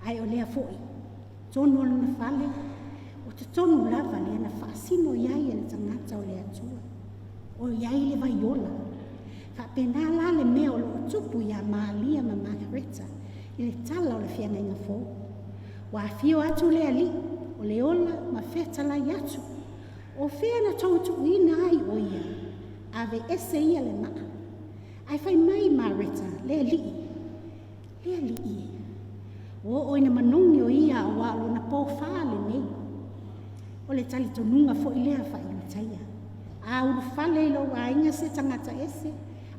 Ae o lea foi, totonu o lona fale, o totonu lava lea na faasino i ai e le tagata o le Atua. O i ai le vaiola. Faapena la le mea o lo o tupu iā Malia ma Makareta i le tala o le feagaiga fou. Ua afio atu le Alii o le ola ma fetalai atu, O fea na tou tuuina ai o ia? Ave ese ia le maa. Ae fai mai Mareta, Le Alii, le Alii e. Ua oo ina manogi o ia auā o lona pōfā lenei. O le talitonuga foi lea faa-Iutaia. A ulufale i lou aiga se tagata ese,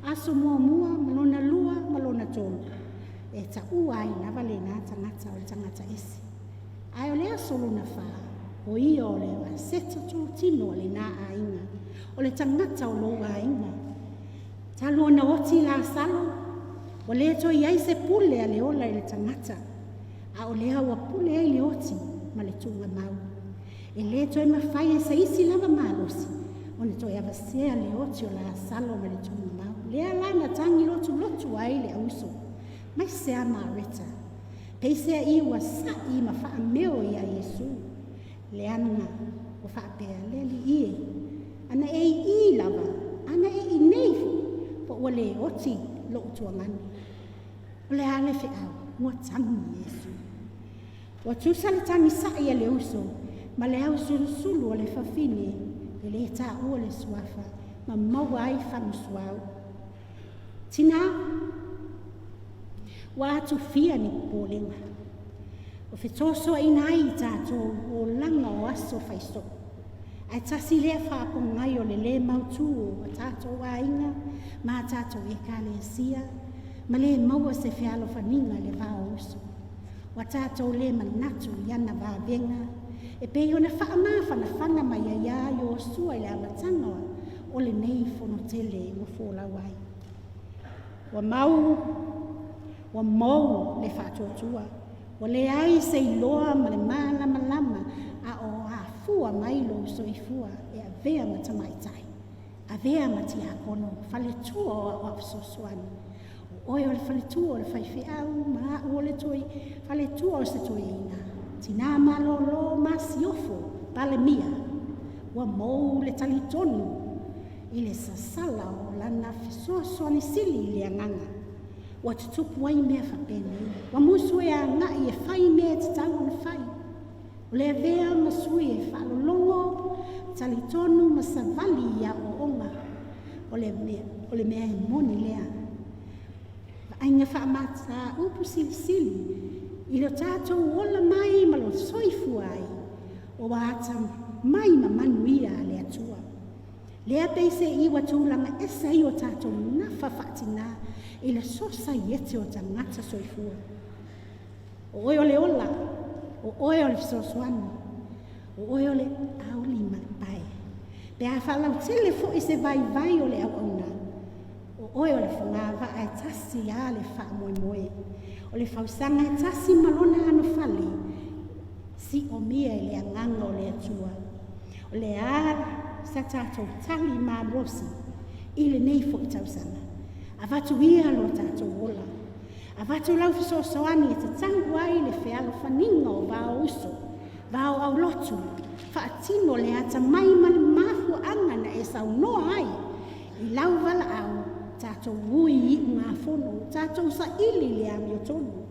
aso muamua ma lona lua ma lona tolu, e taua ai lava lena tagata o le tagata ese. Ae o le aso lona fā, o ia o le aseta totino a lena aiga, o le tagata o lou aiga. Talu ona oti Lasalo, ua le toe i ai se pule a le ola i le tagata, a o lea ua pule ai le oti ma le tuugamau. E le toe mafai e se isi lava malosi ona toe avasea le oti o Lasalo ma le tuugamau. Lea la na tagi lotulotu ai le auso, mai se a Mareta, Peiseai ua saʻi ma faameo iā Iesū, leaga ua faapea, Le Alii e, ana e iī lava, ana e inei foʻi, po ua lē oti loʻu tuagani. O le a le feau? Ua tagi Iesū. Ua tusa le tagi saʻi a le uso ma le ausulusulu o le fafine e lē taua le suafa ma maua ai fagusuauu. Tinā, ua atufia ni popolega, o fetosoaina ai i tatou olaga o aso faisoo. Ae tasi lea faapogai o le lē mautū o tatou aiga ma a tatou Ekalesia ma lē maua se fealofaniga i le va o uso. Ua tatou lē manatu i ana vavega e pei ona faamafanafana mai ai iā Iosua i le amataga o lenei fonotele ua folau ai. Ua mau, ua mou le faatuatua, ua leai se iloa ma le malamalama a o afua mai lou soifua e avea ma tamaitai, avea ma tiakono, faletua o aoao fesoasoani. O oe o le faletua o le faifeau ma a'u o le toi faletua o se toeaina, tinā malōlō masiofo Palemia. Ua mou le talitonu i le sasala o lana fesoasoani sili i le agaga. Ua tutupu ai mea faapenei. Ua musu e agai e fai mea e tatau ona fai. O le avea ma sui e faalologo, talitonu ma savali i aoaoga. O le mea, o le mea e moni lea. Vaaiga faamataupu silisili i lo tatou ola mai ma lo soifua ai, o ata mai ma manuia a le Atua. Lea peiseai ua tulaga ese ai o tatou nafa faatinā i le sosaiete o tagata soifua. O oe o le ola, o oe o le fesoasoani, o oe o le auli ma le pae. Pe a faalautele foi se vaivai o le auauna, o oe o le fogavaa e tasi a le faamoemoe, o le fausaga e tasi ma lona anofale, siomia i le agaga o le Atua. O le a sa tatou tali malosi i lenei foi tausaga. Avatu ia lo tatou ola. Avatu lau fesoasoani e tatau ai le fealofaniga o vaouso, vaoaulotu, faatino le atamai ma le mafuaaga na e saunoa ai i lau valaau. Tatou ui i iugafono, tatou saili i le amiotonu,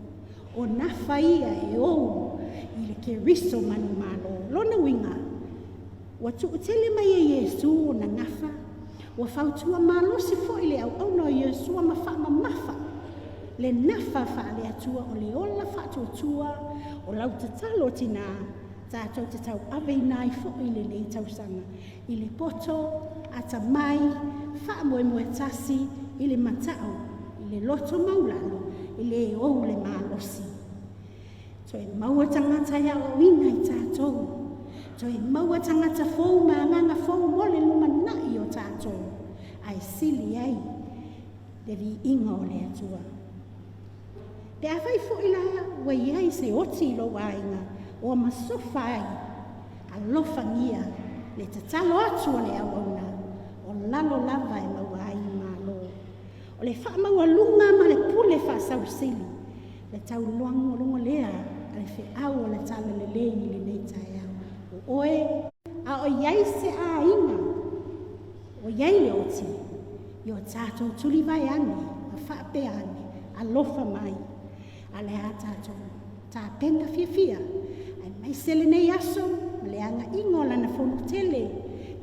o nafa ia e ou i le Keriso manumalo. Lona uiga, ua tuutele mai e Iesu ona nafa, ua fautua malosi foi le auauna o Iosua ma faamamafa le nafa faale-Atua o le ola faatuatua o lau tatalo tinā tatou te tauaveina ai foi lenei tausaga i le poto atamai, faamoemoe tasi i le mata'u, i le loto maulalo, e lē ou le malosi. Toe maua tagata e aoaoina i tatou. Toe maua tagata fou ma agaga fou mo le lumanai o tatou, ae sili ai le viiga o le Atua. Pe afai foi la ua i ai se oti i lou aiga ua masofa ai, alofagia le tatalo atu o le auauna, o lalo lava e maua ai malo. O le faamaualuga ma le pule faasausili, le taulogologo lea a le feau o le talalelei i lenei taeao. O oe, a o i ai se aiga o i ai le oti, i o tatou tulivae ane ma faapea ane, alofa mai, a o le a tatou tapena fiafia, aemaise lenei aso ma le agaiga o lana fonotele,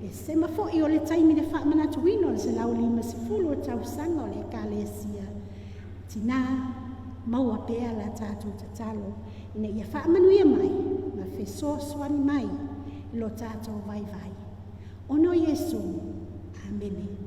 le sema foi o le taimi le faamanatuina o le 150 o tausaga o le Ekalesia. Tinā, maua pea la tatou tatalo ina ia faamanuia mai ma fesoasoani mai i lo tatou vaivai. Ona o Iesu. Amene.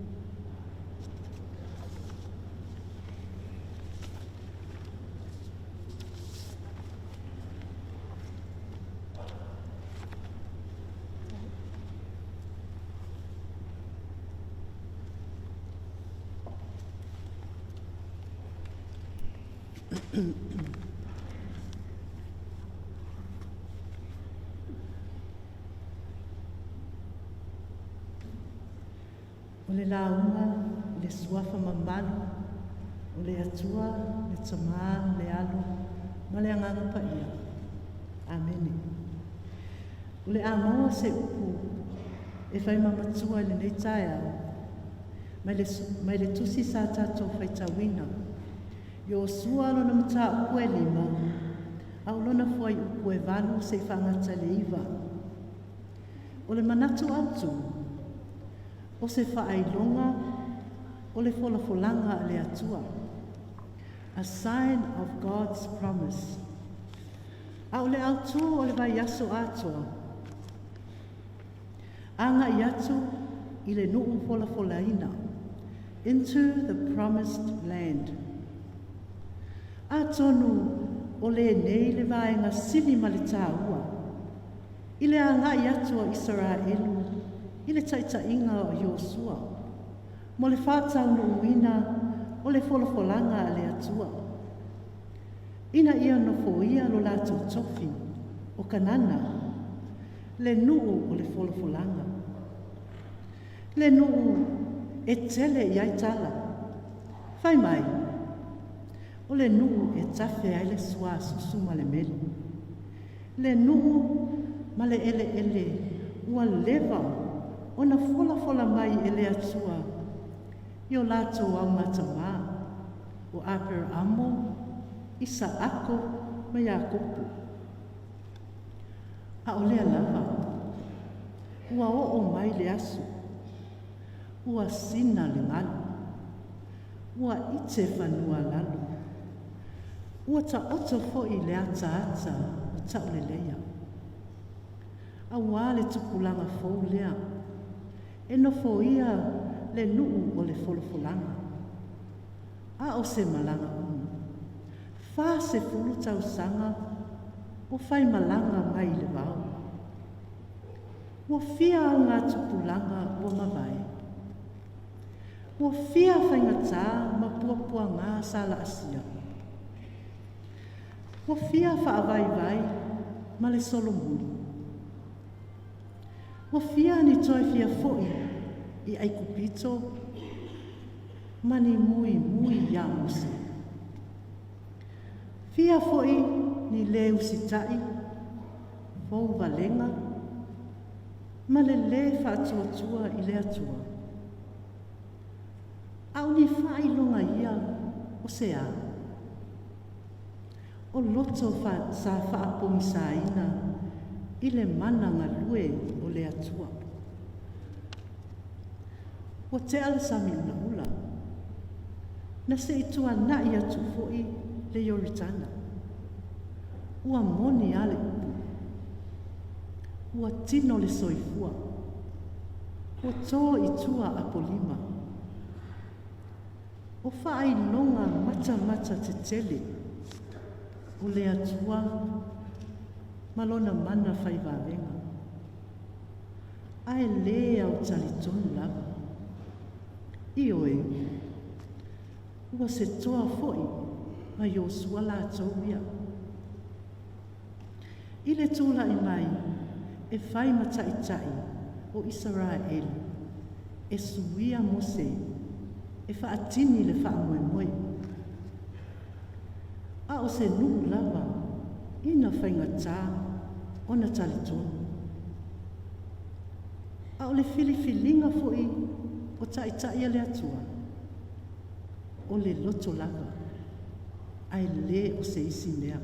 O le lauga i le Suafa mamalu o le Atua, le Tama, le Alo ma le Agaga Paia. Amene. O le a maua se upu e fai ma matua i lenei taeao mai le, mai le tusi sa tatou faitauina. Iosua lona mataupu e lima, a o lona fuaiupu e 8 seʻi faagata i le 9. O le manatu autu, o se faailoga o le folafolaga a le Atua. A sign of God's promise. A o le autū o le vaiaso atoa, agaʻi atu i le nuu folafolaina, into the promised land. Atonu o lenei le vaega sili ma le tāua i le agaʻi atu o Isaraelu i le taʻitaʻiga o Iosua mo le faataunuuina o le folafolaga a le Atua ina ia nofoia lo latou tofi o Kanana, le nuu o le folafolaga, le nuu e tele i ai tala. Fai mai, o le nuu e tafe ai le suasusu ma le meli, le nuu ma le eleele ua leva ona folafola mai e le Atua i o latou augatamā, o Aperaamo, Isaako ma Iakopo. A o lea lava, ua oo mai le aso, ua sina le galu, ua ite fanua lalo, ua taoto foi le ataata o tauleleia. Auā le tupulaga fou lea e nofoia le nuu o le folafolaga. A o se malaga umi, 40 tausaga o faimalaga mai i le vao. Ua fia augatupulaga ua mavae. Ua fia faigatā ma puapuagā sa laasia. Ua fia faavaivai ma le solomuli. Ua fia ni toe fia foʻi i Aikupito ma ni muimui iā Mose. Fia foʻi ni lē usitaʻi, fou valega, ma le lē faatuatua i le Atua. A A o ni faailoga ia o se a? O loto fa, sa faapogisaina i le mana galue o le Atua. Ua tea le sami ulaula, na se i tuana'i atu foi le Ioritana. Ua moni a le upu, ua tino le soifua, ua to i tua apolima. O faailoga matamata tetele o le Atua ma lona mana fai vavega. Ae lē autalitonu lava. Ioe, ua se toa foi ma Iosua latou ia. I le tula'i mai e fai ma taʻitaʻi o Isaraelu e suia Mose e faatini le faamoemoe. A o se nuu lava ina faigatā ona talitonu. A o le filifiliga foi o taʻitaʻi a le Atua, o le loto lava, ae lē o se isi mea.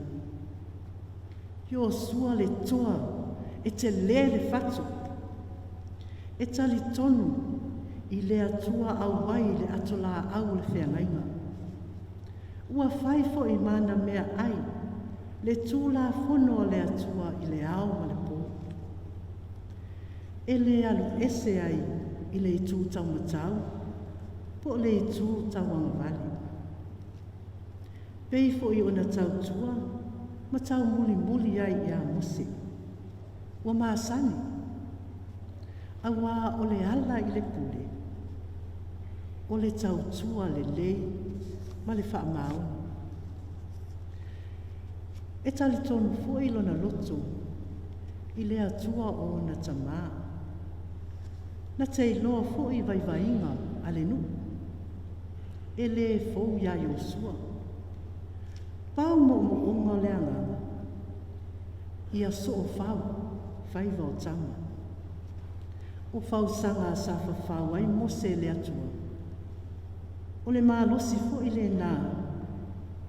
Iosua le toa e telē le fatu, e talitonu i le Atua auai i le ato laau o le feagaiga. Ua fai foi ma ana meaai le Tulafono a le Atua i le ao ma le pō. E lē alu ese ai i le itu taumatau po o le itu tauagavale. Pei foi ona tautua ma taumulimuli ai iā Mose. Ua masani, auā o le ala i le pule, o le tautua lelei ma le faamaoni. E talitonu foi lona loto i le Atua o ona tamā. Na te iloa foi vaivaiga a le nuu. E lē fou iā Iosua. Pau moomooga o le agaga, ia soofau faiva o tama. O fausaga sa fafau ai Mose e le Atua, o le malosi foi lenā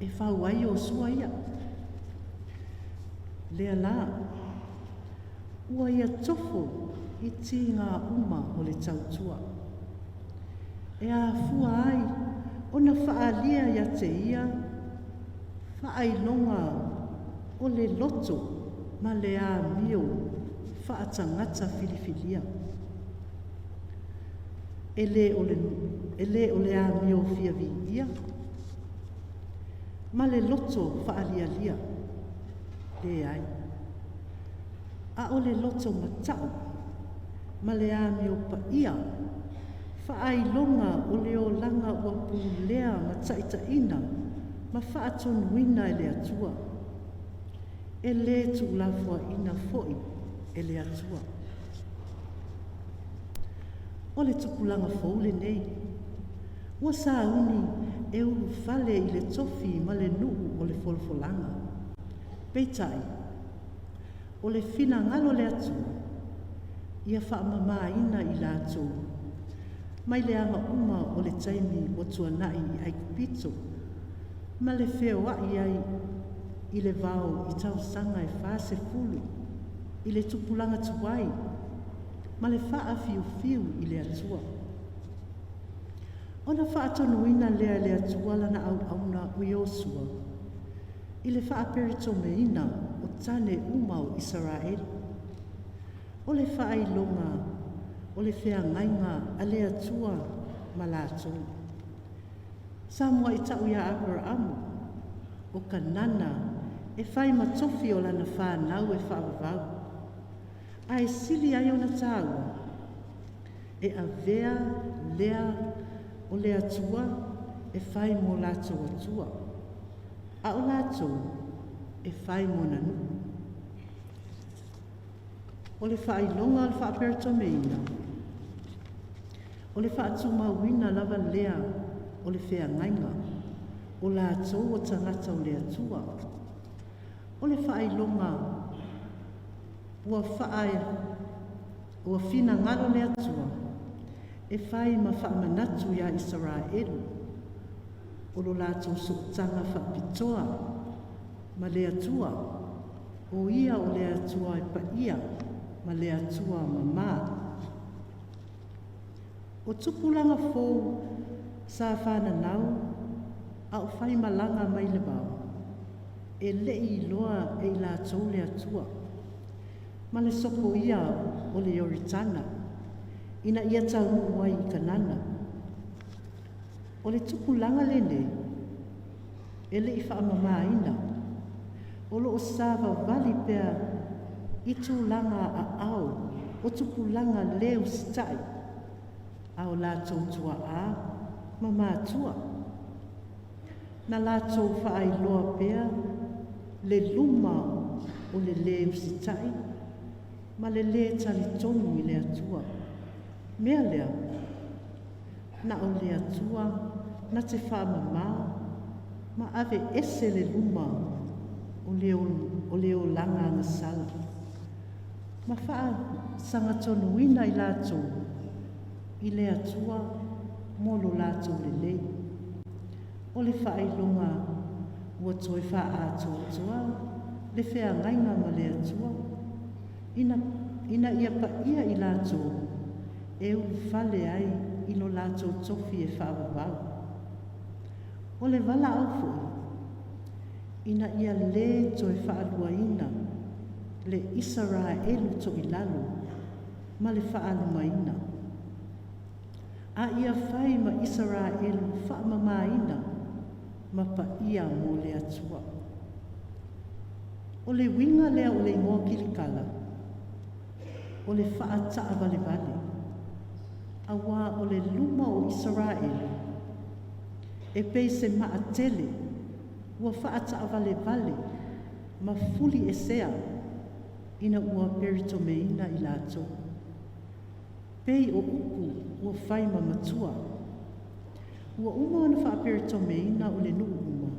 e fau ai Iosua ia. Lea la, ua ia tofo i tigā uma o le tautua. E afua ai ona faaalia ia te ia faailoga o le loto ma le amio faatagata filifilia. E lē o le, e lē o le amio fia viia ma le loto faalialia, leai, a o le loto mata'u ma le amio paia, faailoga o le olaga ua pulea ma taʻitaʻina ma faatonuina e le Atua. E lē tuulafoaʻina foi e le Atua. O le tupulaga fou lenei, ua sauni e ulufale i le tofi ma le nuu o le folafolaga. Peitai, o le finagalo o le Atua, ia faamamāina i latou mai le aga uma o le taimi ua tuana'i i Aikupito ma le feoaʻi ai i le vao i tausaga e 40 i le tupulaga tuai ma le faafiufiu i le Atua. Ona faatonuina lea e le Atua lana auauna o Iosua i le faaperetomeina o tane uma o Isaraelu. O le faailoga o le feagaiga a le Atua ma latou. Sa muaʻi ta'u iā Aperaamu, o Kanana e fai ma tofi o lana fanau e faavavau. Ae sili ai ona tāua, e avea lea o le Atua e fai mo latou Atua, a o latou e fai mo ona nuu. O le faailoga o le faaperetomeina, o le faatumauina lava lea o le feagaiga, o latou o tagata o le Atua. O le faailoga ua finagalo le Atua e fai ma faamanatu iā Isaraelu o lo latou sootaga faapitoa ma le Atua, o Ia o le Atua e paia ma le Atua mamā. O tupulaga fou sa fananau a o faimalaga mai le vao, e leʻi iloa e i latou le Atua, ma le sopoia o le Ioritana, ina ia taunuu ai i Kanana. O le tupulaga lenei, e leʻi faamamāina, o loo savavali pea i tulaga aao o tupulaga lē usitaʻi a o latou tuaʻā ma matua. Na latou faailoa pea le luma o le lē usitaʻi ma le lē talitonu i le Atua. Mea lea, na o le Atua na te faamamā ma ave ese le luma o le olaga agasala, ma faasagatonuina i latou i le Atua mo lo latou lelei. O le faailoga ua toe faaatoatoa le feagaiga ma le Atua, ina ia paia i latou e ulufale ai i lo latou tofi e faavavau. O le valaau foi, ina ia lē toe faaluaina le Isaraelu toilalo ma le faalumaina, a ia fai ma Isaraelu faamamāina ma paia mo le Atua. O le uiga lea o le igoa Kilikala, o le faataʻavalevale, auā o le luma o Isaraelu e pei se maatele ua faataʻavalevale ma fuli esea ina ua peritomeina i latou. Pei o upu ua fai ma matua. Ua uma ona faaperitomeina o le nuu uma,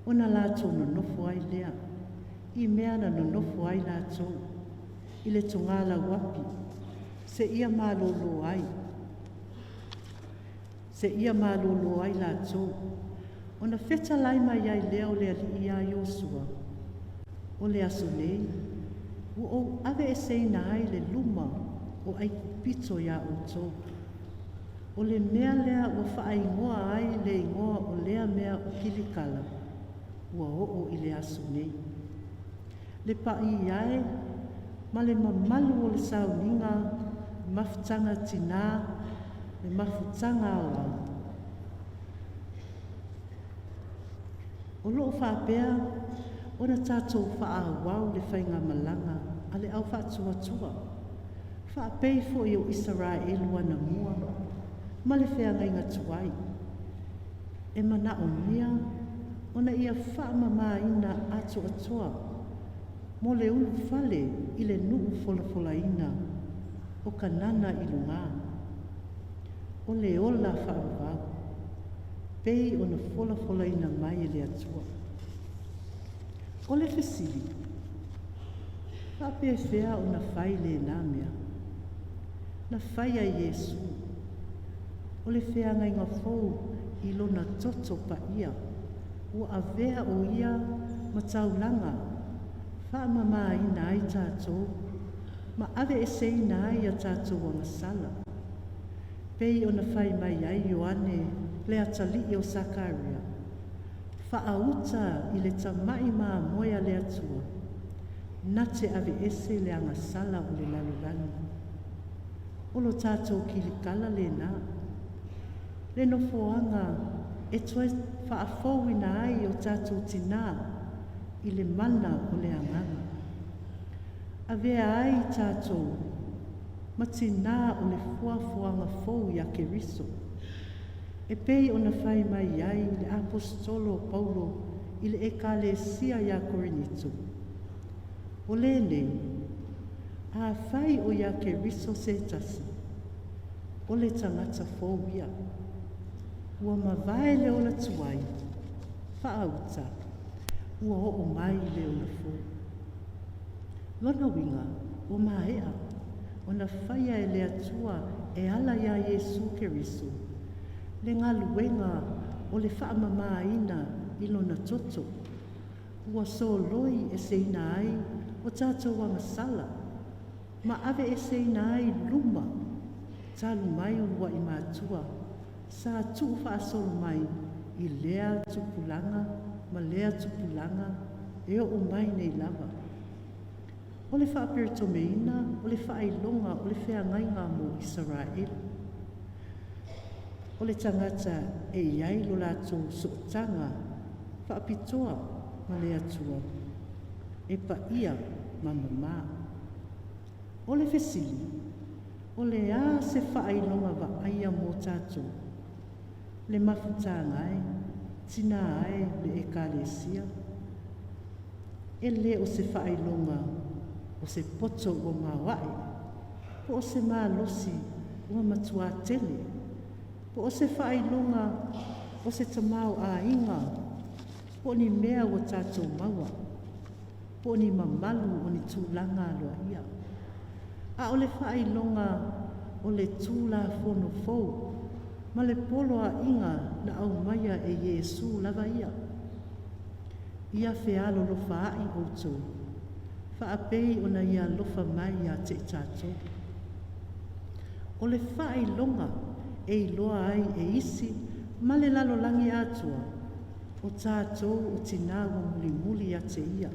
ona latou nonofo ai lea, i mea na nonofo ai latou, i le togalauapi, seia malōlō ai. Seia malōlō ai latou. Ona fetalai mai ai lea o le Alii iā Iosua, o le aso nei, ua ou aveeseina ai le luma o Aikupito iā outou. O le mea lea ua faaigoa ai le igoa o lea mea o Kilikala, ua oo i le aso nei. Le paia e ma le mamalu o le sauniga mafutaga tinā, le mafutaga aoao. O loo faapea ona tatou faaauau le faigamalaga a le au faatuatua, faapei foi o Isaraelu anamua ma le feagaiga tuai, e manaomia ona ia faamamāina atoatoa mo le ulufale i le nuu folafolaina o Kanana i lugā, o le ola faavavau, pei ona folafolaina mai e le Atua. O le fesili, faapefea ona fai lenā mea? Na faia e Iesu, o le feagaiga fou i lona toto paia, ua avea o ia ma taulaga, faamamāina ai tatou, ma aveeseina ai a tatou agasala. Pei ona fai mai ai Ioane le atalii o Sakaria, faauta i le tamaʻi mamoe a le Atua, na te aveese le agasala o le lalolagi. O lo tatou Kilikala lenā, le nofoaga e toe faafouina ai o tatou tinā i le mana o le Agaga. Avea ai tatou ma tinā o le fuafuaga fou iā Keriso, e pei ona fai mai ai le Aposetolo o Paulo i le Ekalesia iā Korinito. O lenei, afai o iā Keriso se tasi, o le tagata fou ia. Ua mavae le ola tuai, faauta, ua oo mai le ola fou. Lona uiga, ua maea. ona faia e le Atua e ala iā Iesu Keriso le galuega o le faamamāina i lona toto, ua soloi eseina ai o tatou agasala ma aveeseina ai luma talu mai ulua'i matua sa tuufaasolo mai i lea tupulaga ma lea tupulaga e oo mai nei lava. O le faaperetomeina o le faailoga o le feagaiga mo Isaraelu. O le tagata e i ai lo latou sootaga faapitoa ma le Atua, e paia ma mamā. O le fesili, o le a se faailoga vaaia mo tatou? Le mafutaga e, tinā e le Ekalesia, e lē o se faailoga o se poto ua maoaʻe, po o se malosi ua matuā tele, po o se faailoga o se tamaoaiga, po o ni mea ua tatou maua, po o ni mamalu o ni tulaga aloaia. A o le faailoga o le Tulafono fou ma le poloaiga na aumaia e Iesu lava ia. Ia fealolofaaʻi outou, faapei ona ia alofa mai iā te i tatou. O le faailoga e iloa ai e isi ma le lalolagi atoa, o tatou o tinā ua mulimuli ia te ia,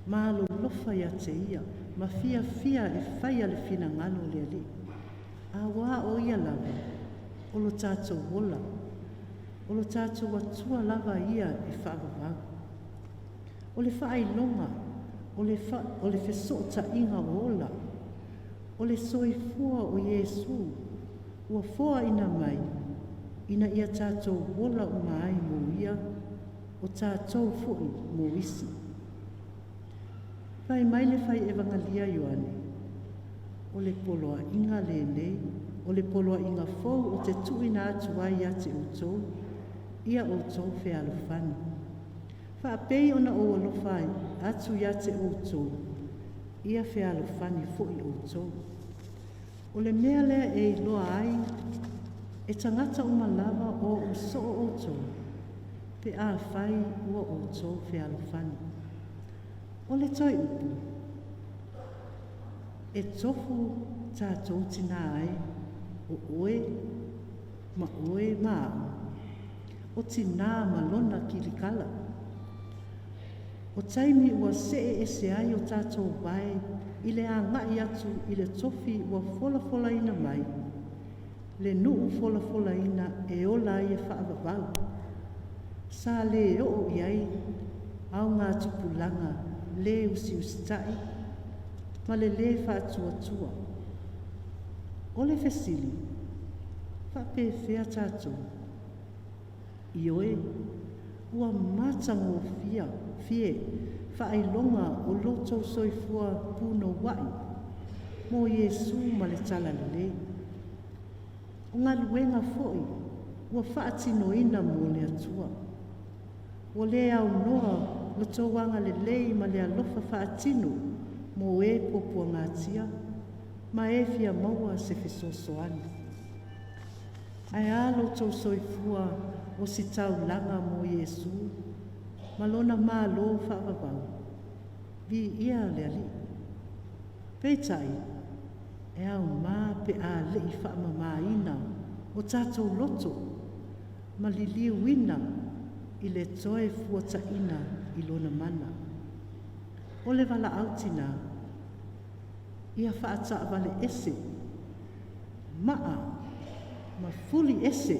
ma alolofa ia te ia, ma fiafia e faia le finagalo o le Alii. Auā o ia lava o lo tatou ola, o lo tatou Atua lava ia e faavavau. O le faailoga o le, fa, o le fesootaiga o ola, o le soifua o Iesu ua foaina mai ina ia tatou ola uma ai mo ia, o tatou foʻi mo isi. Fai mai le fai Evagalia Ioane, o le poloaiga lenei, o le poloaiga fou o te tuuina atu ai ia te outou, ia outou fealofani. Faapei ona ou alofa ai atu ia te outou, ia fealofani foʻi outou. O le mea lea e iloa ai e tagata uma lava o oʻu soo outou, pe afai ua outou fealofani. O le toe upu, e tofu tatou tinā e, o oe ma oe ma aʻu, o tinā ma lona kilikala. O taimi ua see ese ai o tatou vae i le agaʻi atu i le tofi ua folafolaina mai, le nuu folafolaina e ola ai e faavavau, sa lē oo i ai aogatupulaga lē usiusitaʻi ma le lē faatuatua. O le fesili, faapefea tatou? Ioe, ua matagofie fie faailoga o lo tou soifua punouaʻi mo Iesu ma le Talalelei. O galuega foʻi ua faatinoina mo le Atua. Ua lē aunoa lo tou agalelei ma le alofa faatino mo e puapuagatia ma e fia maua se fesoasoani. Ae a lo tou soifua o se taulaga mo Iesu ma lona Mālō faavavau, viia le Alii. Peitai, e aumā pe a leʻi faamamāina o tatou loto ma liliuina i le toe fuataʻina i lona mana. O le valaau tinā, ia faataavale ese, maa ma fuli ese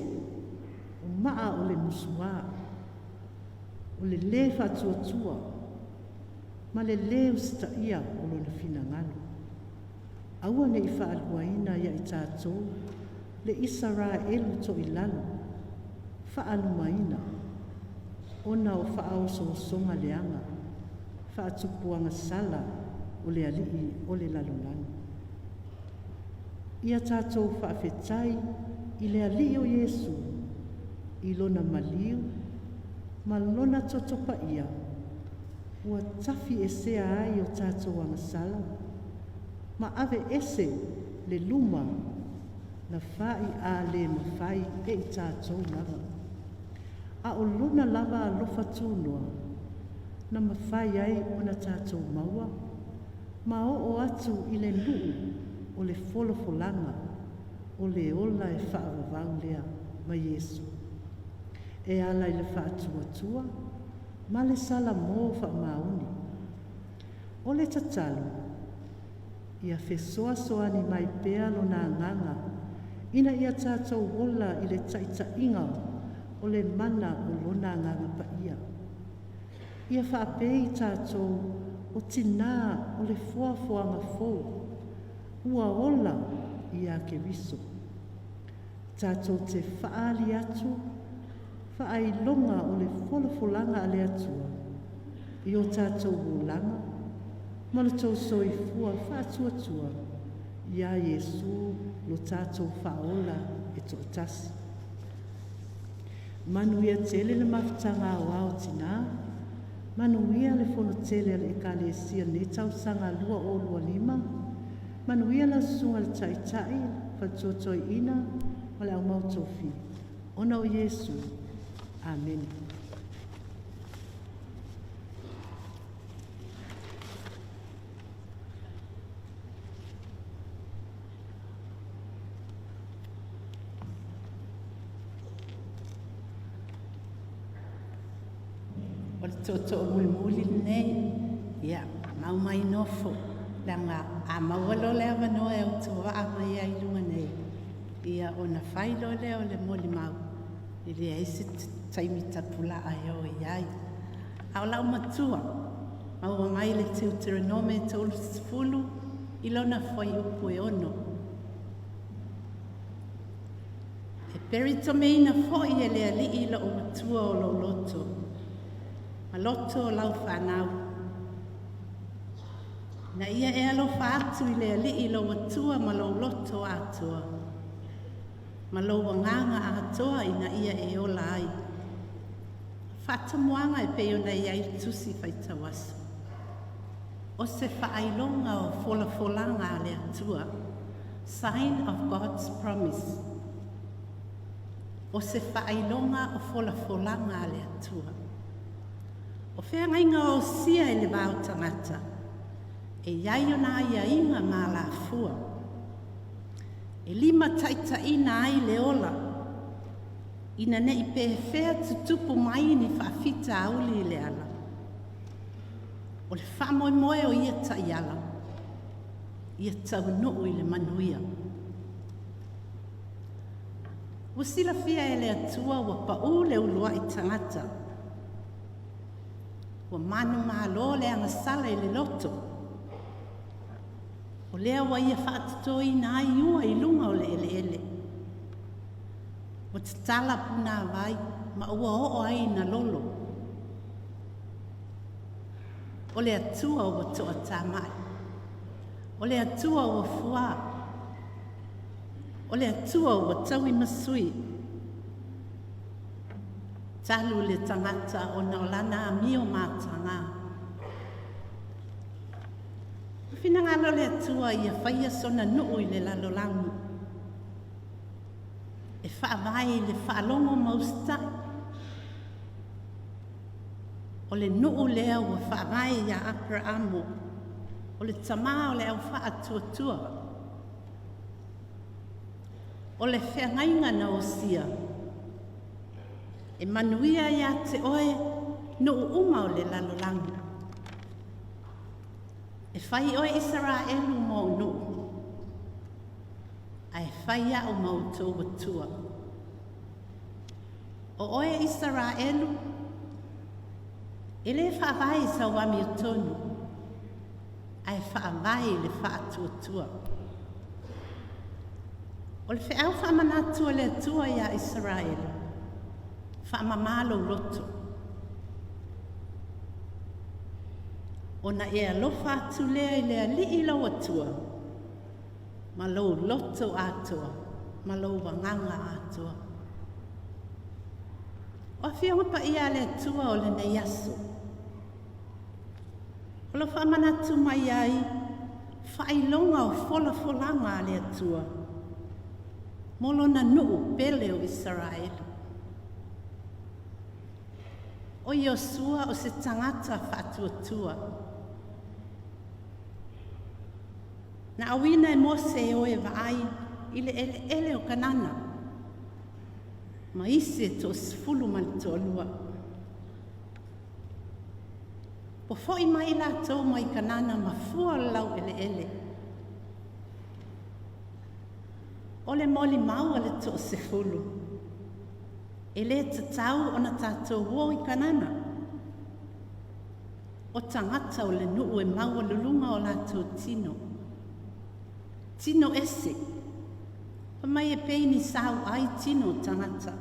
o maa o le musuā, o le lē faatuatua ma le lē usitaia o lona finagalo. Aua neʻi faaluaina ia i tatou le Isaraelu toilalo faalumaina ona o faaosoosoga leaga faatupuagasala o le alii o le lalolagi. Ia tatou faafetai i le Alii o Iesu i lona maliu ma lona toto paia ua tafiesea ai o tatou agasala ma aveese le luma na fa'i a lē mafai e i tatou lava, a o lona lava alofa tunoa na mafai ai ona tatou maua ma oo atu i le nu'u o le folafolaga o le ola e fa'avavau lea ma Iesu, e ala i le fa'atuatua ma le salamō fa'amaoni. O le tatalo, ia fesoasoani mai pea lona agaga ina ia tatou ola i le ta'ita'iga o le mana o lona agaga paia. Ia fa'apei tatou o tinā o le foafoaga fou ua ola iā Keriso, tatou te fa'aali atu fa'ailoga o le folafolaga a le Atua i o tatou olaga ma lo tou soifua fa'atuatua iā Iesu lo tatou Fa'aola e to'atasi. Manuia tele le mafutaga aoao tinā, manuia le fono tele a le Ekalesia i lenei tausaga 2025, manuia lau susuga i le Taitai, faletua toeaina ma le aumau tofi, ona o Iesu. Amene. O le tootoo mulimuli lenei, ia, mau mai nofo, leaga a maua loa le avanoa e autovaa mai ai i luga nei, ia ona fai loa lea o le molimau, e leai se taimi tapulaa e oo i ai. A o lau matua, maua mai le Teuteronome 30 i lona fuaiupu e 6. E peritomeina foi e le Alii lo'u matua o lou loto, ma loto o lau fanau. Na ia e alofa atu i le Alii lou Atua ma lou loto atoa, ma lou agaga atoa ina ia e ola ai. Faatomuaga e pei ona i ai le tusi faitau aso. O se fa'ailoga o folafolaga a le Atua, sign of God's promise. O se fa'ailoga o folafolaga a le Atua. O feagaiga o osia i le va o tagata, e i ai ona aiaiga ma alafua. E limataitaiina ai le ola, ina ne i pefea tutupu mai ni faafitauli i le ala. O le faamoemoe o ia taiala, ia taunuu i le manuia. Ua silafia e le Atua ua pa'ū le ulua'i tagata, ua manumalo le agasala i le loto, o lea ua ia fa'atotoina ai ua i luga o le eleele. Ua tatala punāvai ma ua oo ai ina lolo. O le Atua ua to'atāma'i. O le Atua ua fuā. O le Atua ua tauimasui. Talu le tagata ona o lana amio matagā. Ua finagalo le Atua ia faia sona nu'u i le lalolagi, e fa'avae i le faalogo ma usita'i. O le nu'u lea ua fa'avae iā Aperaamo, o le tamā o le au fa'atuatua. O le feagaiga na osia, e manuia iā te oe nu'u uma o le lalolagi. E fai oe Isaraelu mo'u nu'u, ae fai a'u ma outou Atua. O oe Isaraelu, e lē fa'avae i sau amiotonu, ae fa'avae i le fa'atuatua. O le fe'au fa'amanatu a le Atua iā Isaraelu, fa'amamā lou loto. Ona e alofa atu lea i le Alii lau Atua, ma lou loto atoa, ma lou agaga atoa. O afioga paia a le Atua o lenei aso. O lo fa'amanatu mai ai, Faailoga o folafolaga a le Atua mo lona nuu pele o Isaraelu. O Iosua o se tagata faatuatua. Na auina e Mose e o e vaai i le eleele o Kanana ma isi e 12. Ua fo'i mai latou mai Kanana ma fua o le laueleele. O le molimau a le 10, e lē tatau ona tatou o i Kanana. O tagata o le nuu e maualuluga o latou tino. Tino ese, fa mai e pei ni sauai tino o tagata.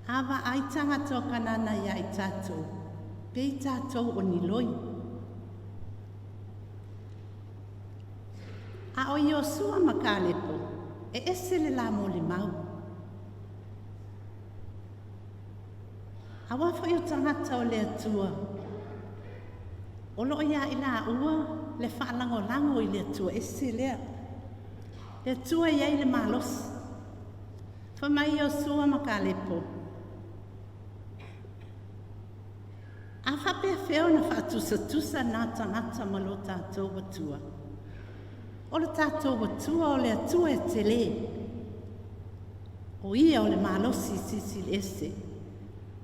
A vaai tagata o Kanana iā i tatou, pei tatou o ni loi. A o Iosua ma Kalepo, e ese le la molimau. Auā foi o tagata o le Atua, o loo iā i laua le faalagolago i le Atua ese lea. Le Atua e iai le malosi. Fai mai Iosua ma Kalepo, a faapefea ona faatusatusa na tagata ma lo tatou Atua. O le tatou Atua o le Atua e telē. O ia o le malosi silisili ese.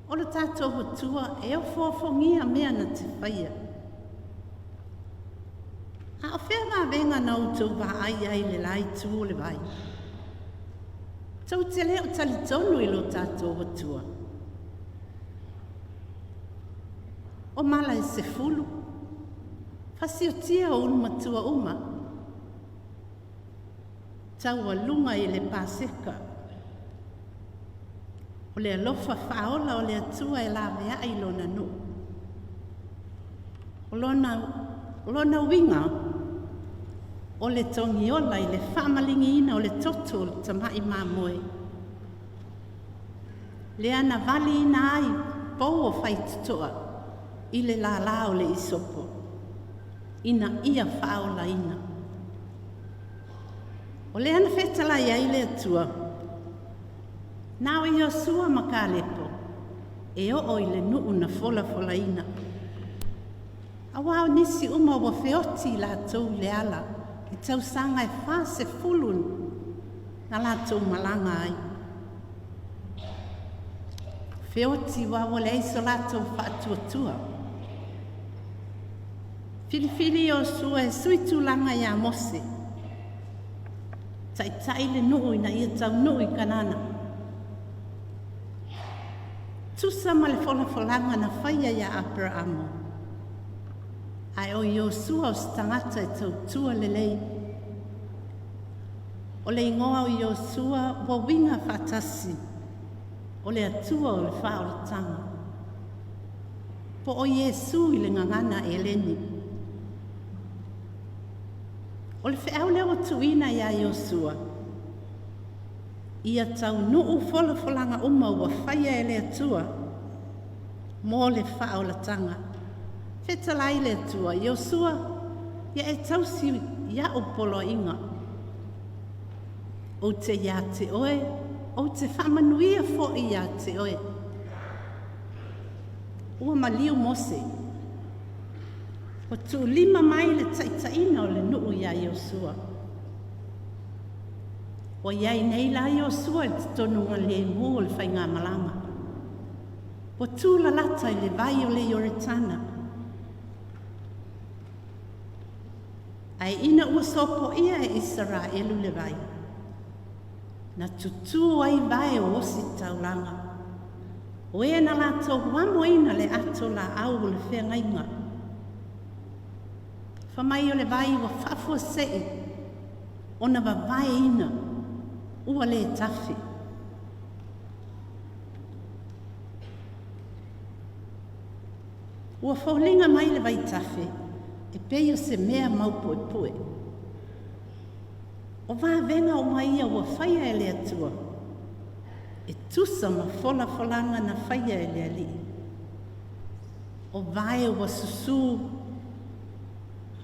O le tatou Atua e ofoofogia mea na te faia. A o fea vavega na outou vaai ai i le la itu o le vai? Tou te le o talitonu i lo tatou Atua. O mala e 10, fasiotia o ulumatua uma, taualuga i le Paseka. O le alofa faaola o le Atua e laveai i lona nuu. O lona uiga, o le togiola i le faamaligiina o le toto o le tama'i mamoe. Lea na valiina ai pou o faitotoa i le lālā o le isopo, ina ia faaolaina. O lea na fetalai ai le Atua, na o Iosua ma Kalepo e oo i le nuu na folafolaina. Auā o nisi uma ua feoti i latou i le ala i tausaga e 40 na latou malaga ai. Feoti ua ua leai so latou faatuatua. Filifili Iosua e sui tulaga iā Mose. Taitai le nuu ina ia taunuu i Kanana. Tusa ma le folafolaga na faia iā Aperaamo. Ae o Iosua o se tagata e tautua lelei. O le igoa o Iosua ua uiga faatasi o le Atua o le faaolataga. Po o Iesu i le gagana Eleni. O le feau lea ua tuuina iā Iosua, ia taunuu folafolaga uma ua faia e le Atua mo le faaolataga. Fetalai le Atua, Iosua, ia e tausi ia'u poloaiga. Ou te iā te oe, ou te faamanuia fo'i iā te oe. Ua maliu Mose. Ua tuulima mai le taitaiga o le nuu iā Iosua. Ua iai nei la Iosua i le totonu lemu o le faigamalaga. Ua tūlalata i le vai o le Ioritana. Ae ina ua sopoia e Isaraelu le vai, na tutū ai vae o ositaulaga. O e na latou amoina le ato laau o le feagaiga. Fa mai o le vai ua faafuasei ona vavaeina ua lē tafe. Ua foliga mai le vaitafe e pei o se mea maupuepue. O vavega uma ia ua faia e le Atua, e tusa ma folafolaga na faia e le Alii. O vae ua susū.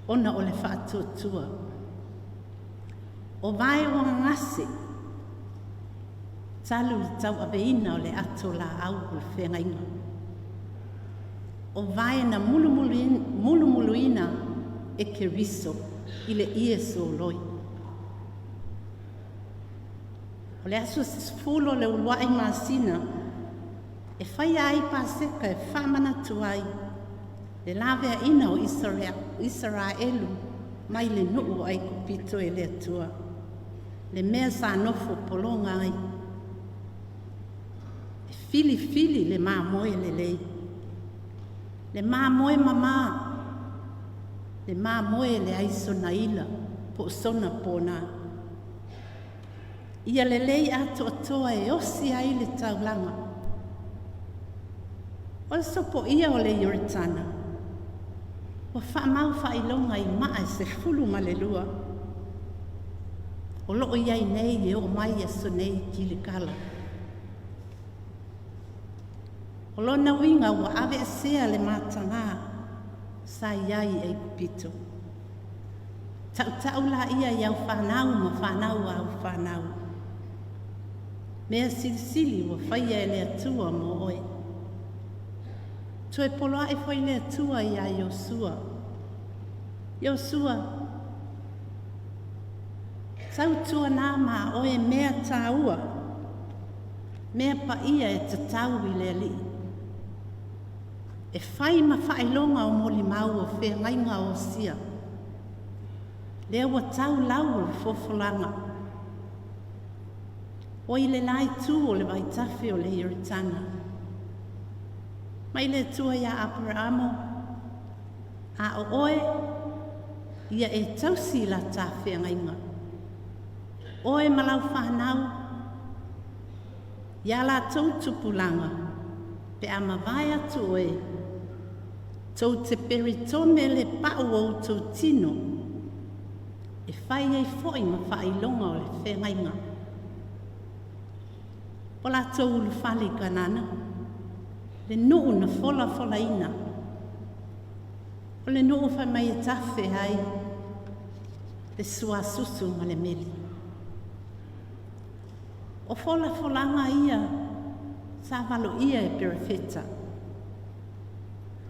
Ona o le faatuatua. O vae o gagase, talu le tauaveina o le ato laau o le feagaiga. O vae na mulumuluina e Keriso i le ie soloi. O le aso 10 o le uluai masina e faia ai Paseka e faamanatu ai le laveaina o Isaraelu mai le nuu o Aikupito e le Atua, le mea sa nofo pologa ai. E filifili le mamoe lelei, le mamoe mamā, le mamoe e leai sona ila po o sona ponā. Ia lelei atoatoa e osi ai le taulaga. O le sopoia o le Ioritana, ua faamau faailoga i maa e 12, o loo i ai nei e oo mai i aso nei i Kilikala. O lona uiga ua aveesea le matagā sa i ai i Aikupito. Tautau laia i au fanau ma fanau a au fanau. Mea silisili ua faia e le Atua mo oe. Toe poloai foi le Atua iā Iosua. Iosua, tautuanā ma oe mea tāua, mea paia e tatau i le Alii. E fai ma faailoga o molimau o feagaiga o Osia. Lea ua tau lau o le fofolaga. Ua i le la itu o le vaitafe o le Ioritana. Mai le Atua iā Aperaamo, a o oe, ia e tausi i la ta feagaiga. Oe ma lau fanau, Iā latou tupulaga, pe a mavae atu oe, tou te peritome le pau o outou tino, e fai ai foi ma faailoga o le feagaiga. O latou ulufale i Kanana, le nuu na folafolaina, o le nuu fai mai e tafe ai le suasusu ma le meli. O folafolaga ia sa valoia e Perofeta.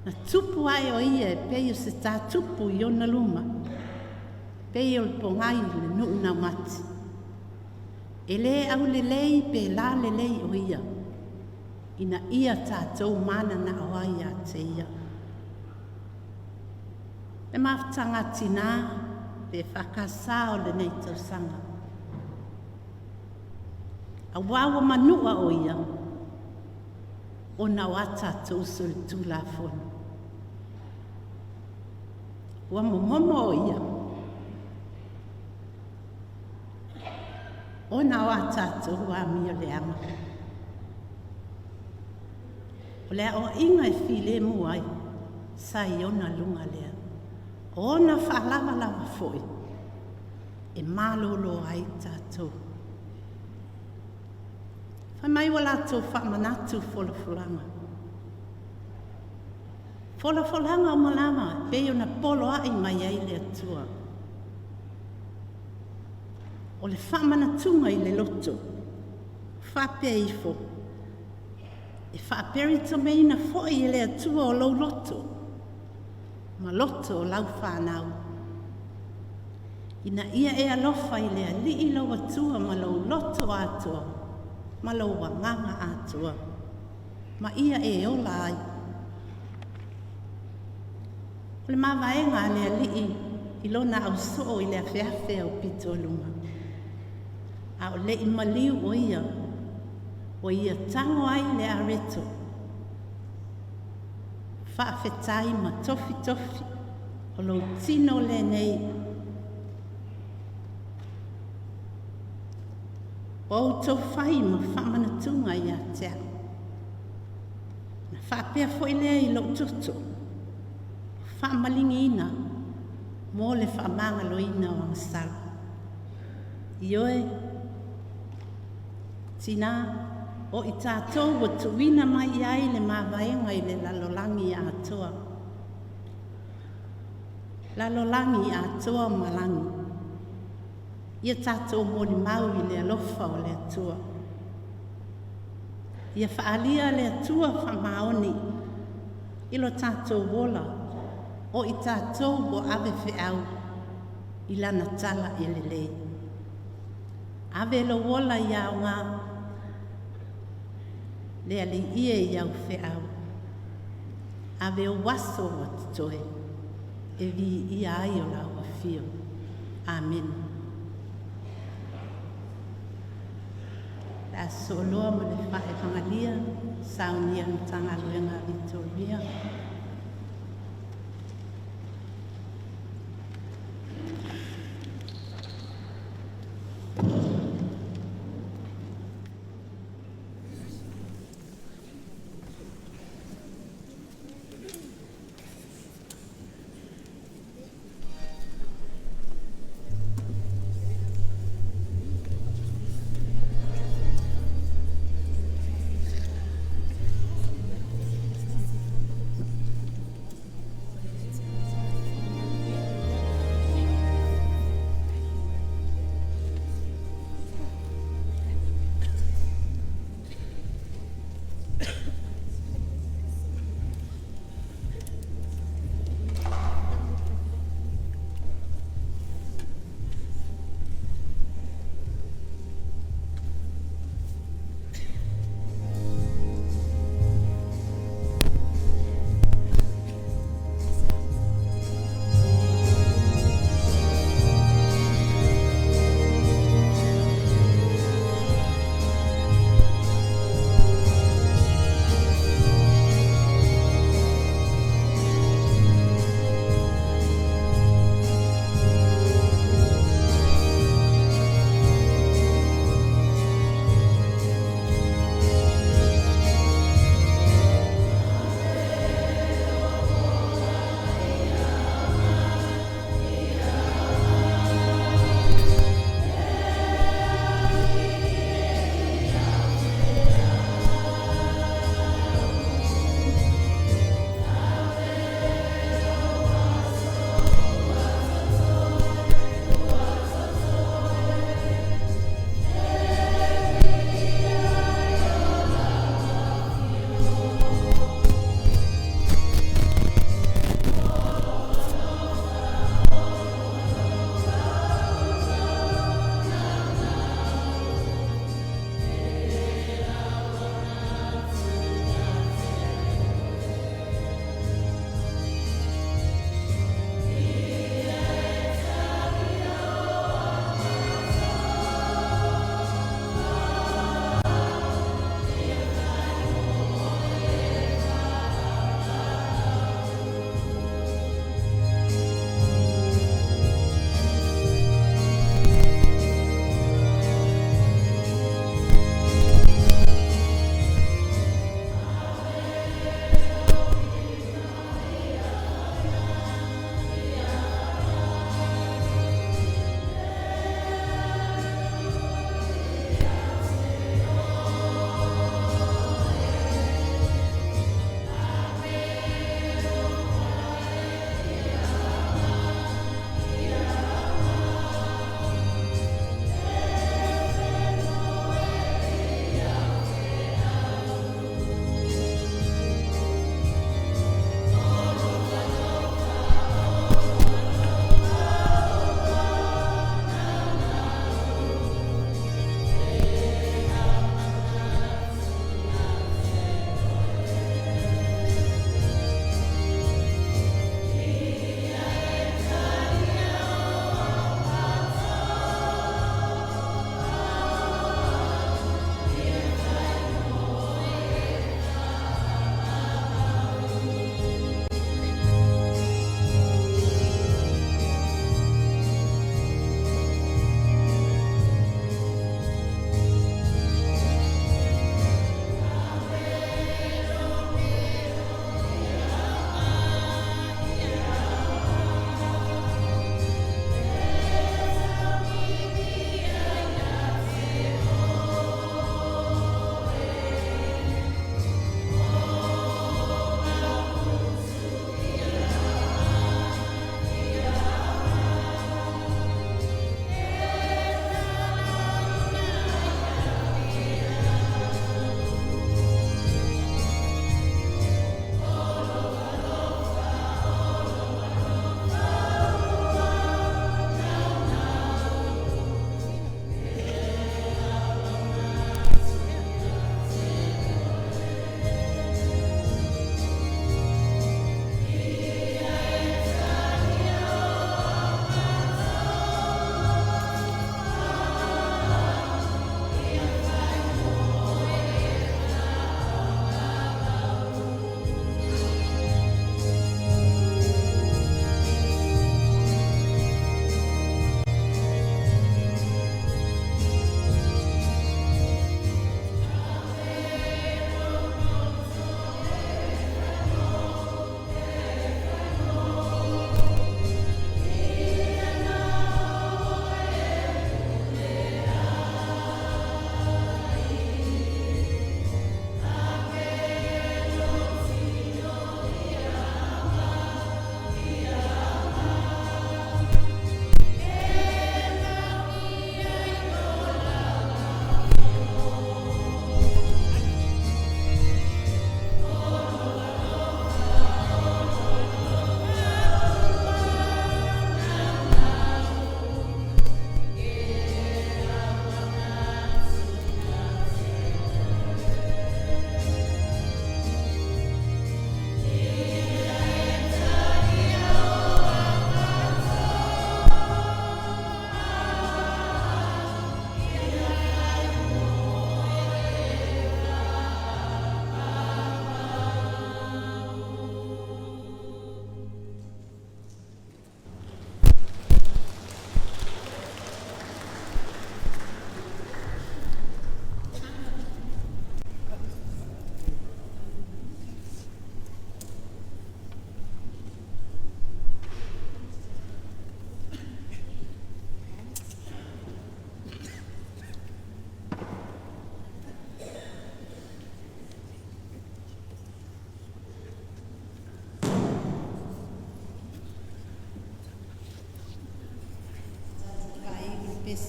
Na tupu ae o ia e pei o se tātupu i ona luma, pei o le pogai i le nuu naumati. E lē aulelei pe lalelei o ia, ina ia tātou mananao ai ia te ia. Le mafutaga a tinā pe FKS o lenei tausaga. Auā ua manua o ia, ona o a tatou solitulafono. Ua momomo o ia, ona o a tatou amio leaga. O le aoaiga e filemu ai, sa i ona luga lea. O ona faalavalava foi, e malōlō ai tatou. Fai mai ua latou faamanatu folafolaga. Folafolaga uma lava e pei ona poloai mai ai le Atua. O le faamanatuga i le loto, faapea ifo, e faaperitomeina foi e le Atua o lou loto ma loto o lau fanau. Ina ia e alofa i le Alii lou Atua ma lou loto atoa, ma lou agaga atoa, ma ia e ola ai. O le mavaega a le Alii i lona ausoo i le afeafe aupito i luga, a o le i maliu o ia, ua ia tago ai le areto, faafetai ma tofitofi o lou tino lenei. O outou fai ma faamanatuga ia te au. Na faapea foi lea i lou toto, faamaligiina mo le faamagaloina o agasala. Ioe, tinā, o i tatou ua tuuina mai i ai le mavaega i le lalolagi atoa. Lalolagi atoa ma lagi. Ia tatou molimau i le alofa o le Atua. Ia faaalia le Atua faamaoni i lo tatou ola o i tatou ua ave feau i lana tala e lelei. Ave lou ola ia aoga le Alii e i au feau. Ave ou aso ua totoe e viia ai o lau afio. Amene. Le a soloa ma le faevagalia saunia le Matagaluega a Vitoria.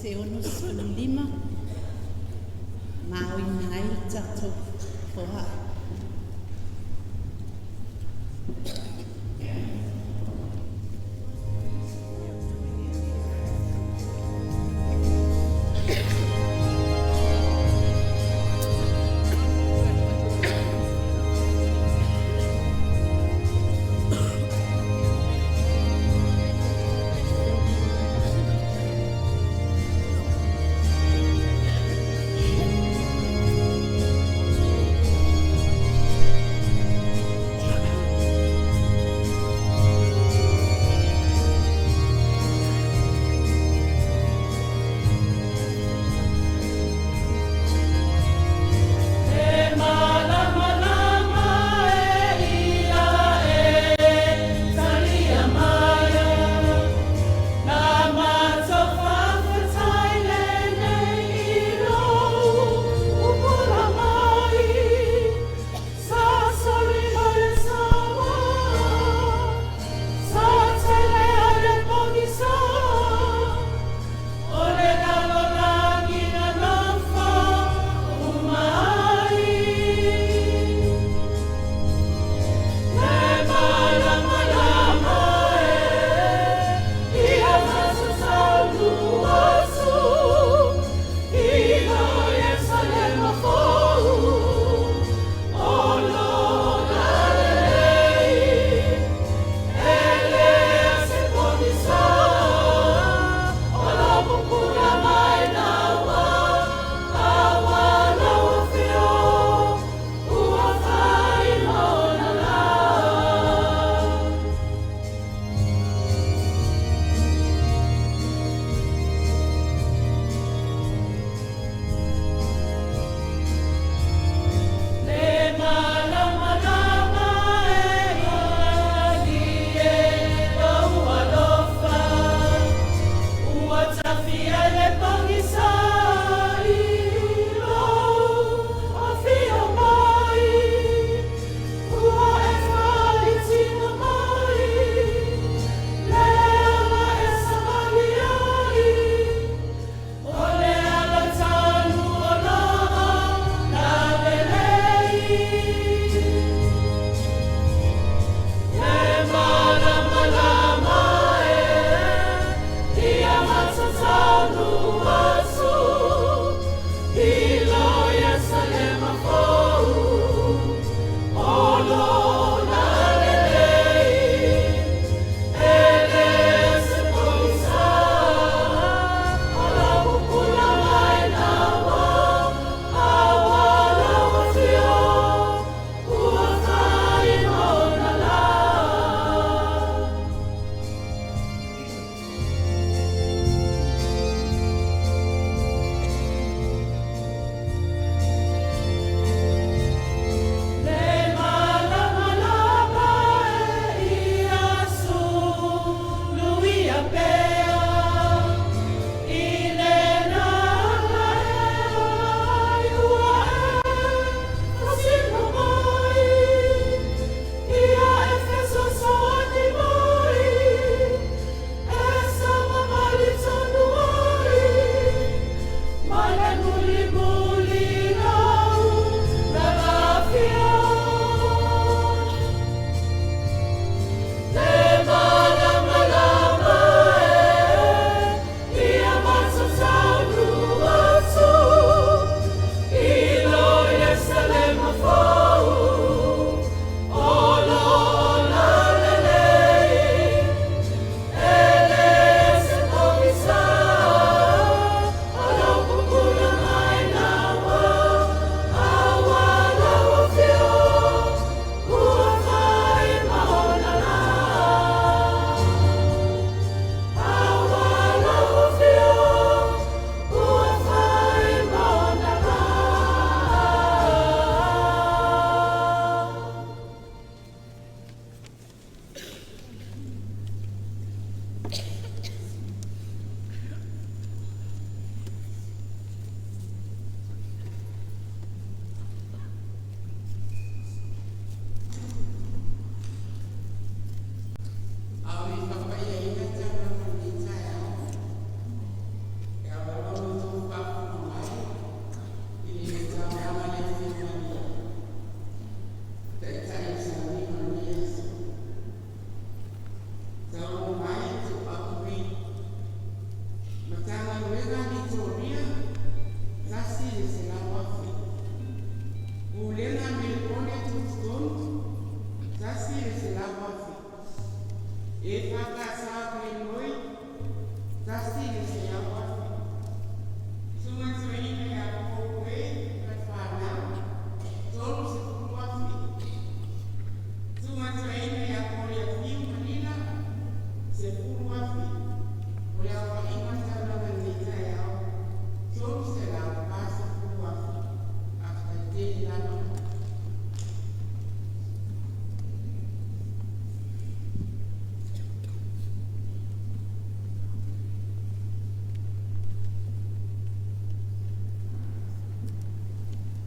se 65 ma o ina ai le tatou foaʻi.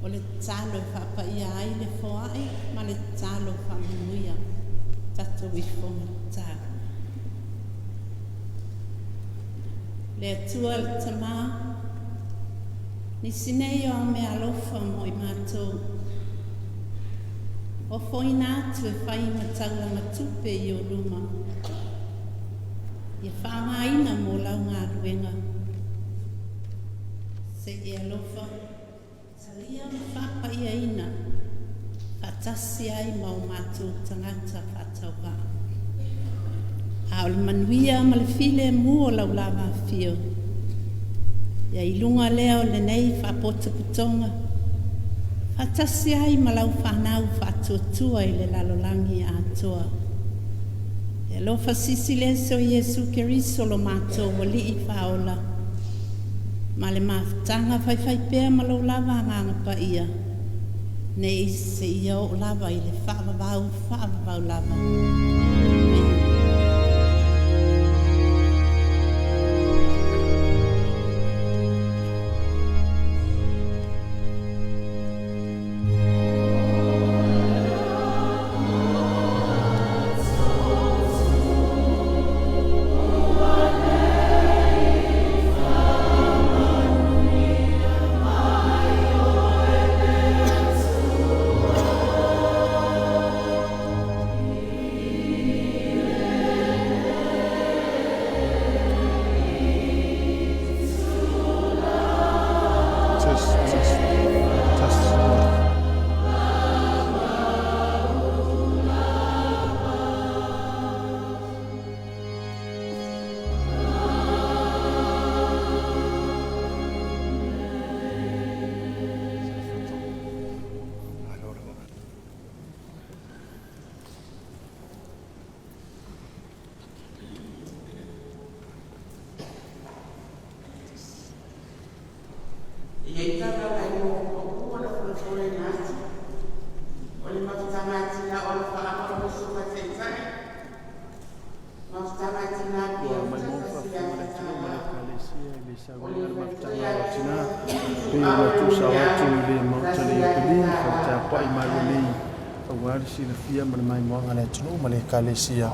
O le tatalo e faapaia ai le foai ma le tatalo faamanuia. Tatou ifo ma tatalo. Le Atua le Tamā, nisi nei o ao meaalofa mo i matou. Ofoina atu e fai ma taulaga tupe i ou luma. Ia faaaogaina mo lau galuega. Se i e alofa, talia ma faapaiaina, faatasi ai ma o matou tagata faatauvaa. A o le manuia ma le filemu o lau lava afio, ia i luga lea o lenei faapotopotoga, faatasi ai ma lau fanau faatuatua i le lalolagi atoa. E alofa sisi le ese o Iesu Keriso lo matou Alii faaola, ma le mafutaga faifaipea ma lou lava Agaga Paia, nei seia oo lava i le faavavau faavavau lava. Amene. Test, test, test, one. Ua maimoa faafofoga le atunuu ma le Ekalesia i le sauniga o le mafutaga o tina pei ona tuusao atu i le Maota nei o Pili, faletapuai malo nei aua le silafia ma le maimoaga a le atunuu ma le Ekalesia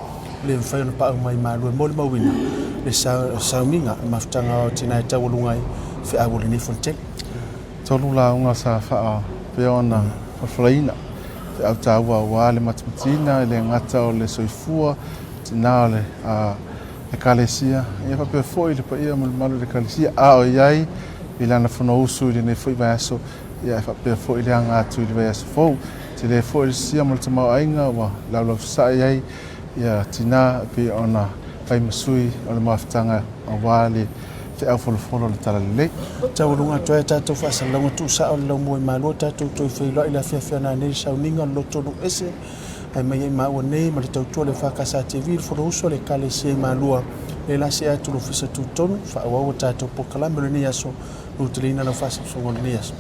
le mafai ona paau mai malo e molimauina le sauniga o le mafutaga o tina e taualuga ai feau o lenei fonotele. Tolu lauga sa faapea ona falafalaina feau taua aua le matimatiina e le gata o le soifua tina o le Ekalesia, ia faapea foi le paia ma le mamalu o le Ekalesia, a o i ai i lana Fonousu i lenei foi vaiaso, ia e faapea foi le aga atu i le vaiaso fou. Tele foi le sia ma le tamaoaiga ua laulausasae ai ia tina e pei ona fai ma sui o le mafutaga aua le feau folofolo o le Talalelei. Taualuga atu ai a tatou faasalalauga tuusao le laumua i Malua, tatou toe feiloai i le afiafi a nanei i le sauniga o le loto nuu ese ae mai ai maua nei ma le tautua le EFKS TV le Fonousu a le Ekalesia i Malua. Lea la see atu le Ofisa Tutotonu, faaauau a tatou polokalame o lenei aso, luteleina lau faasoasoaga o lenei aso.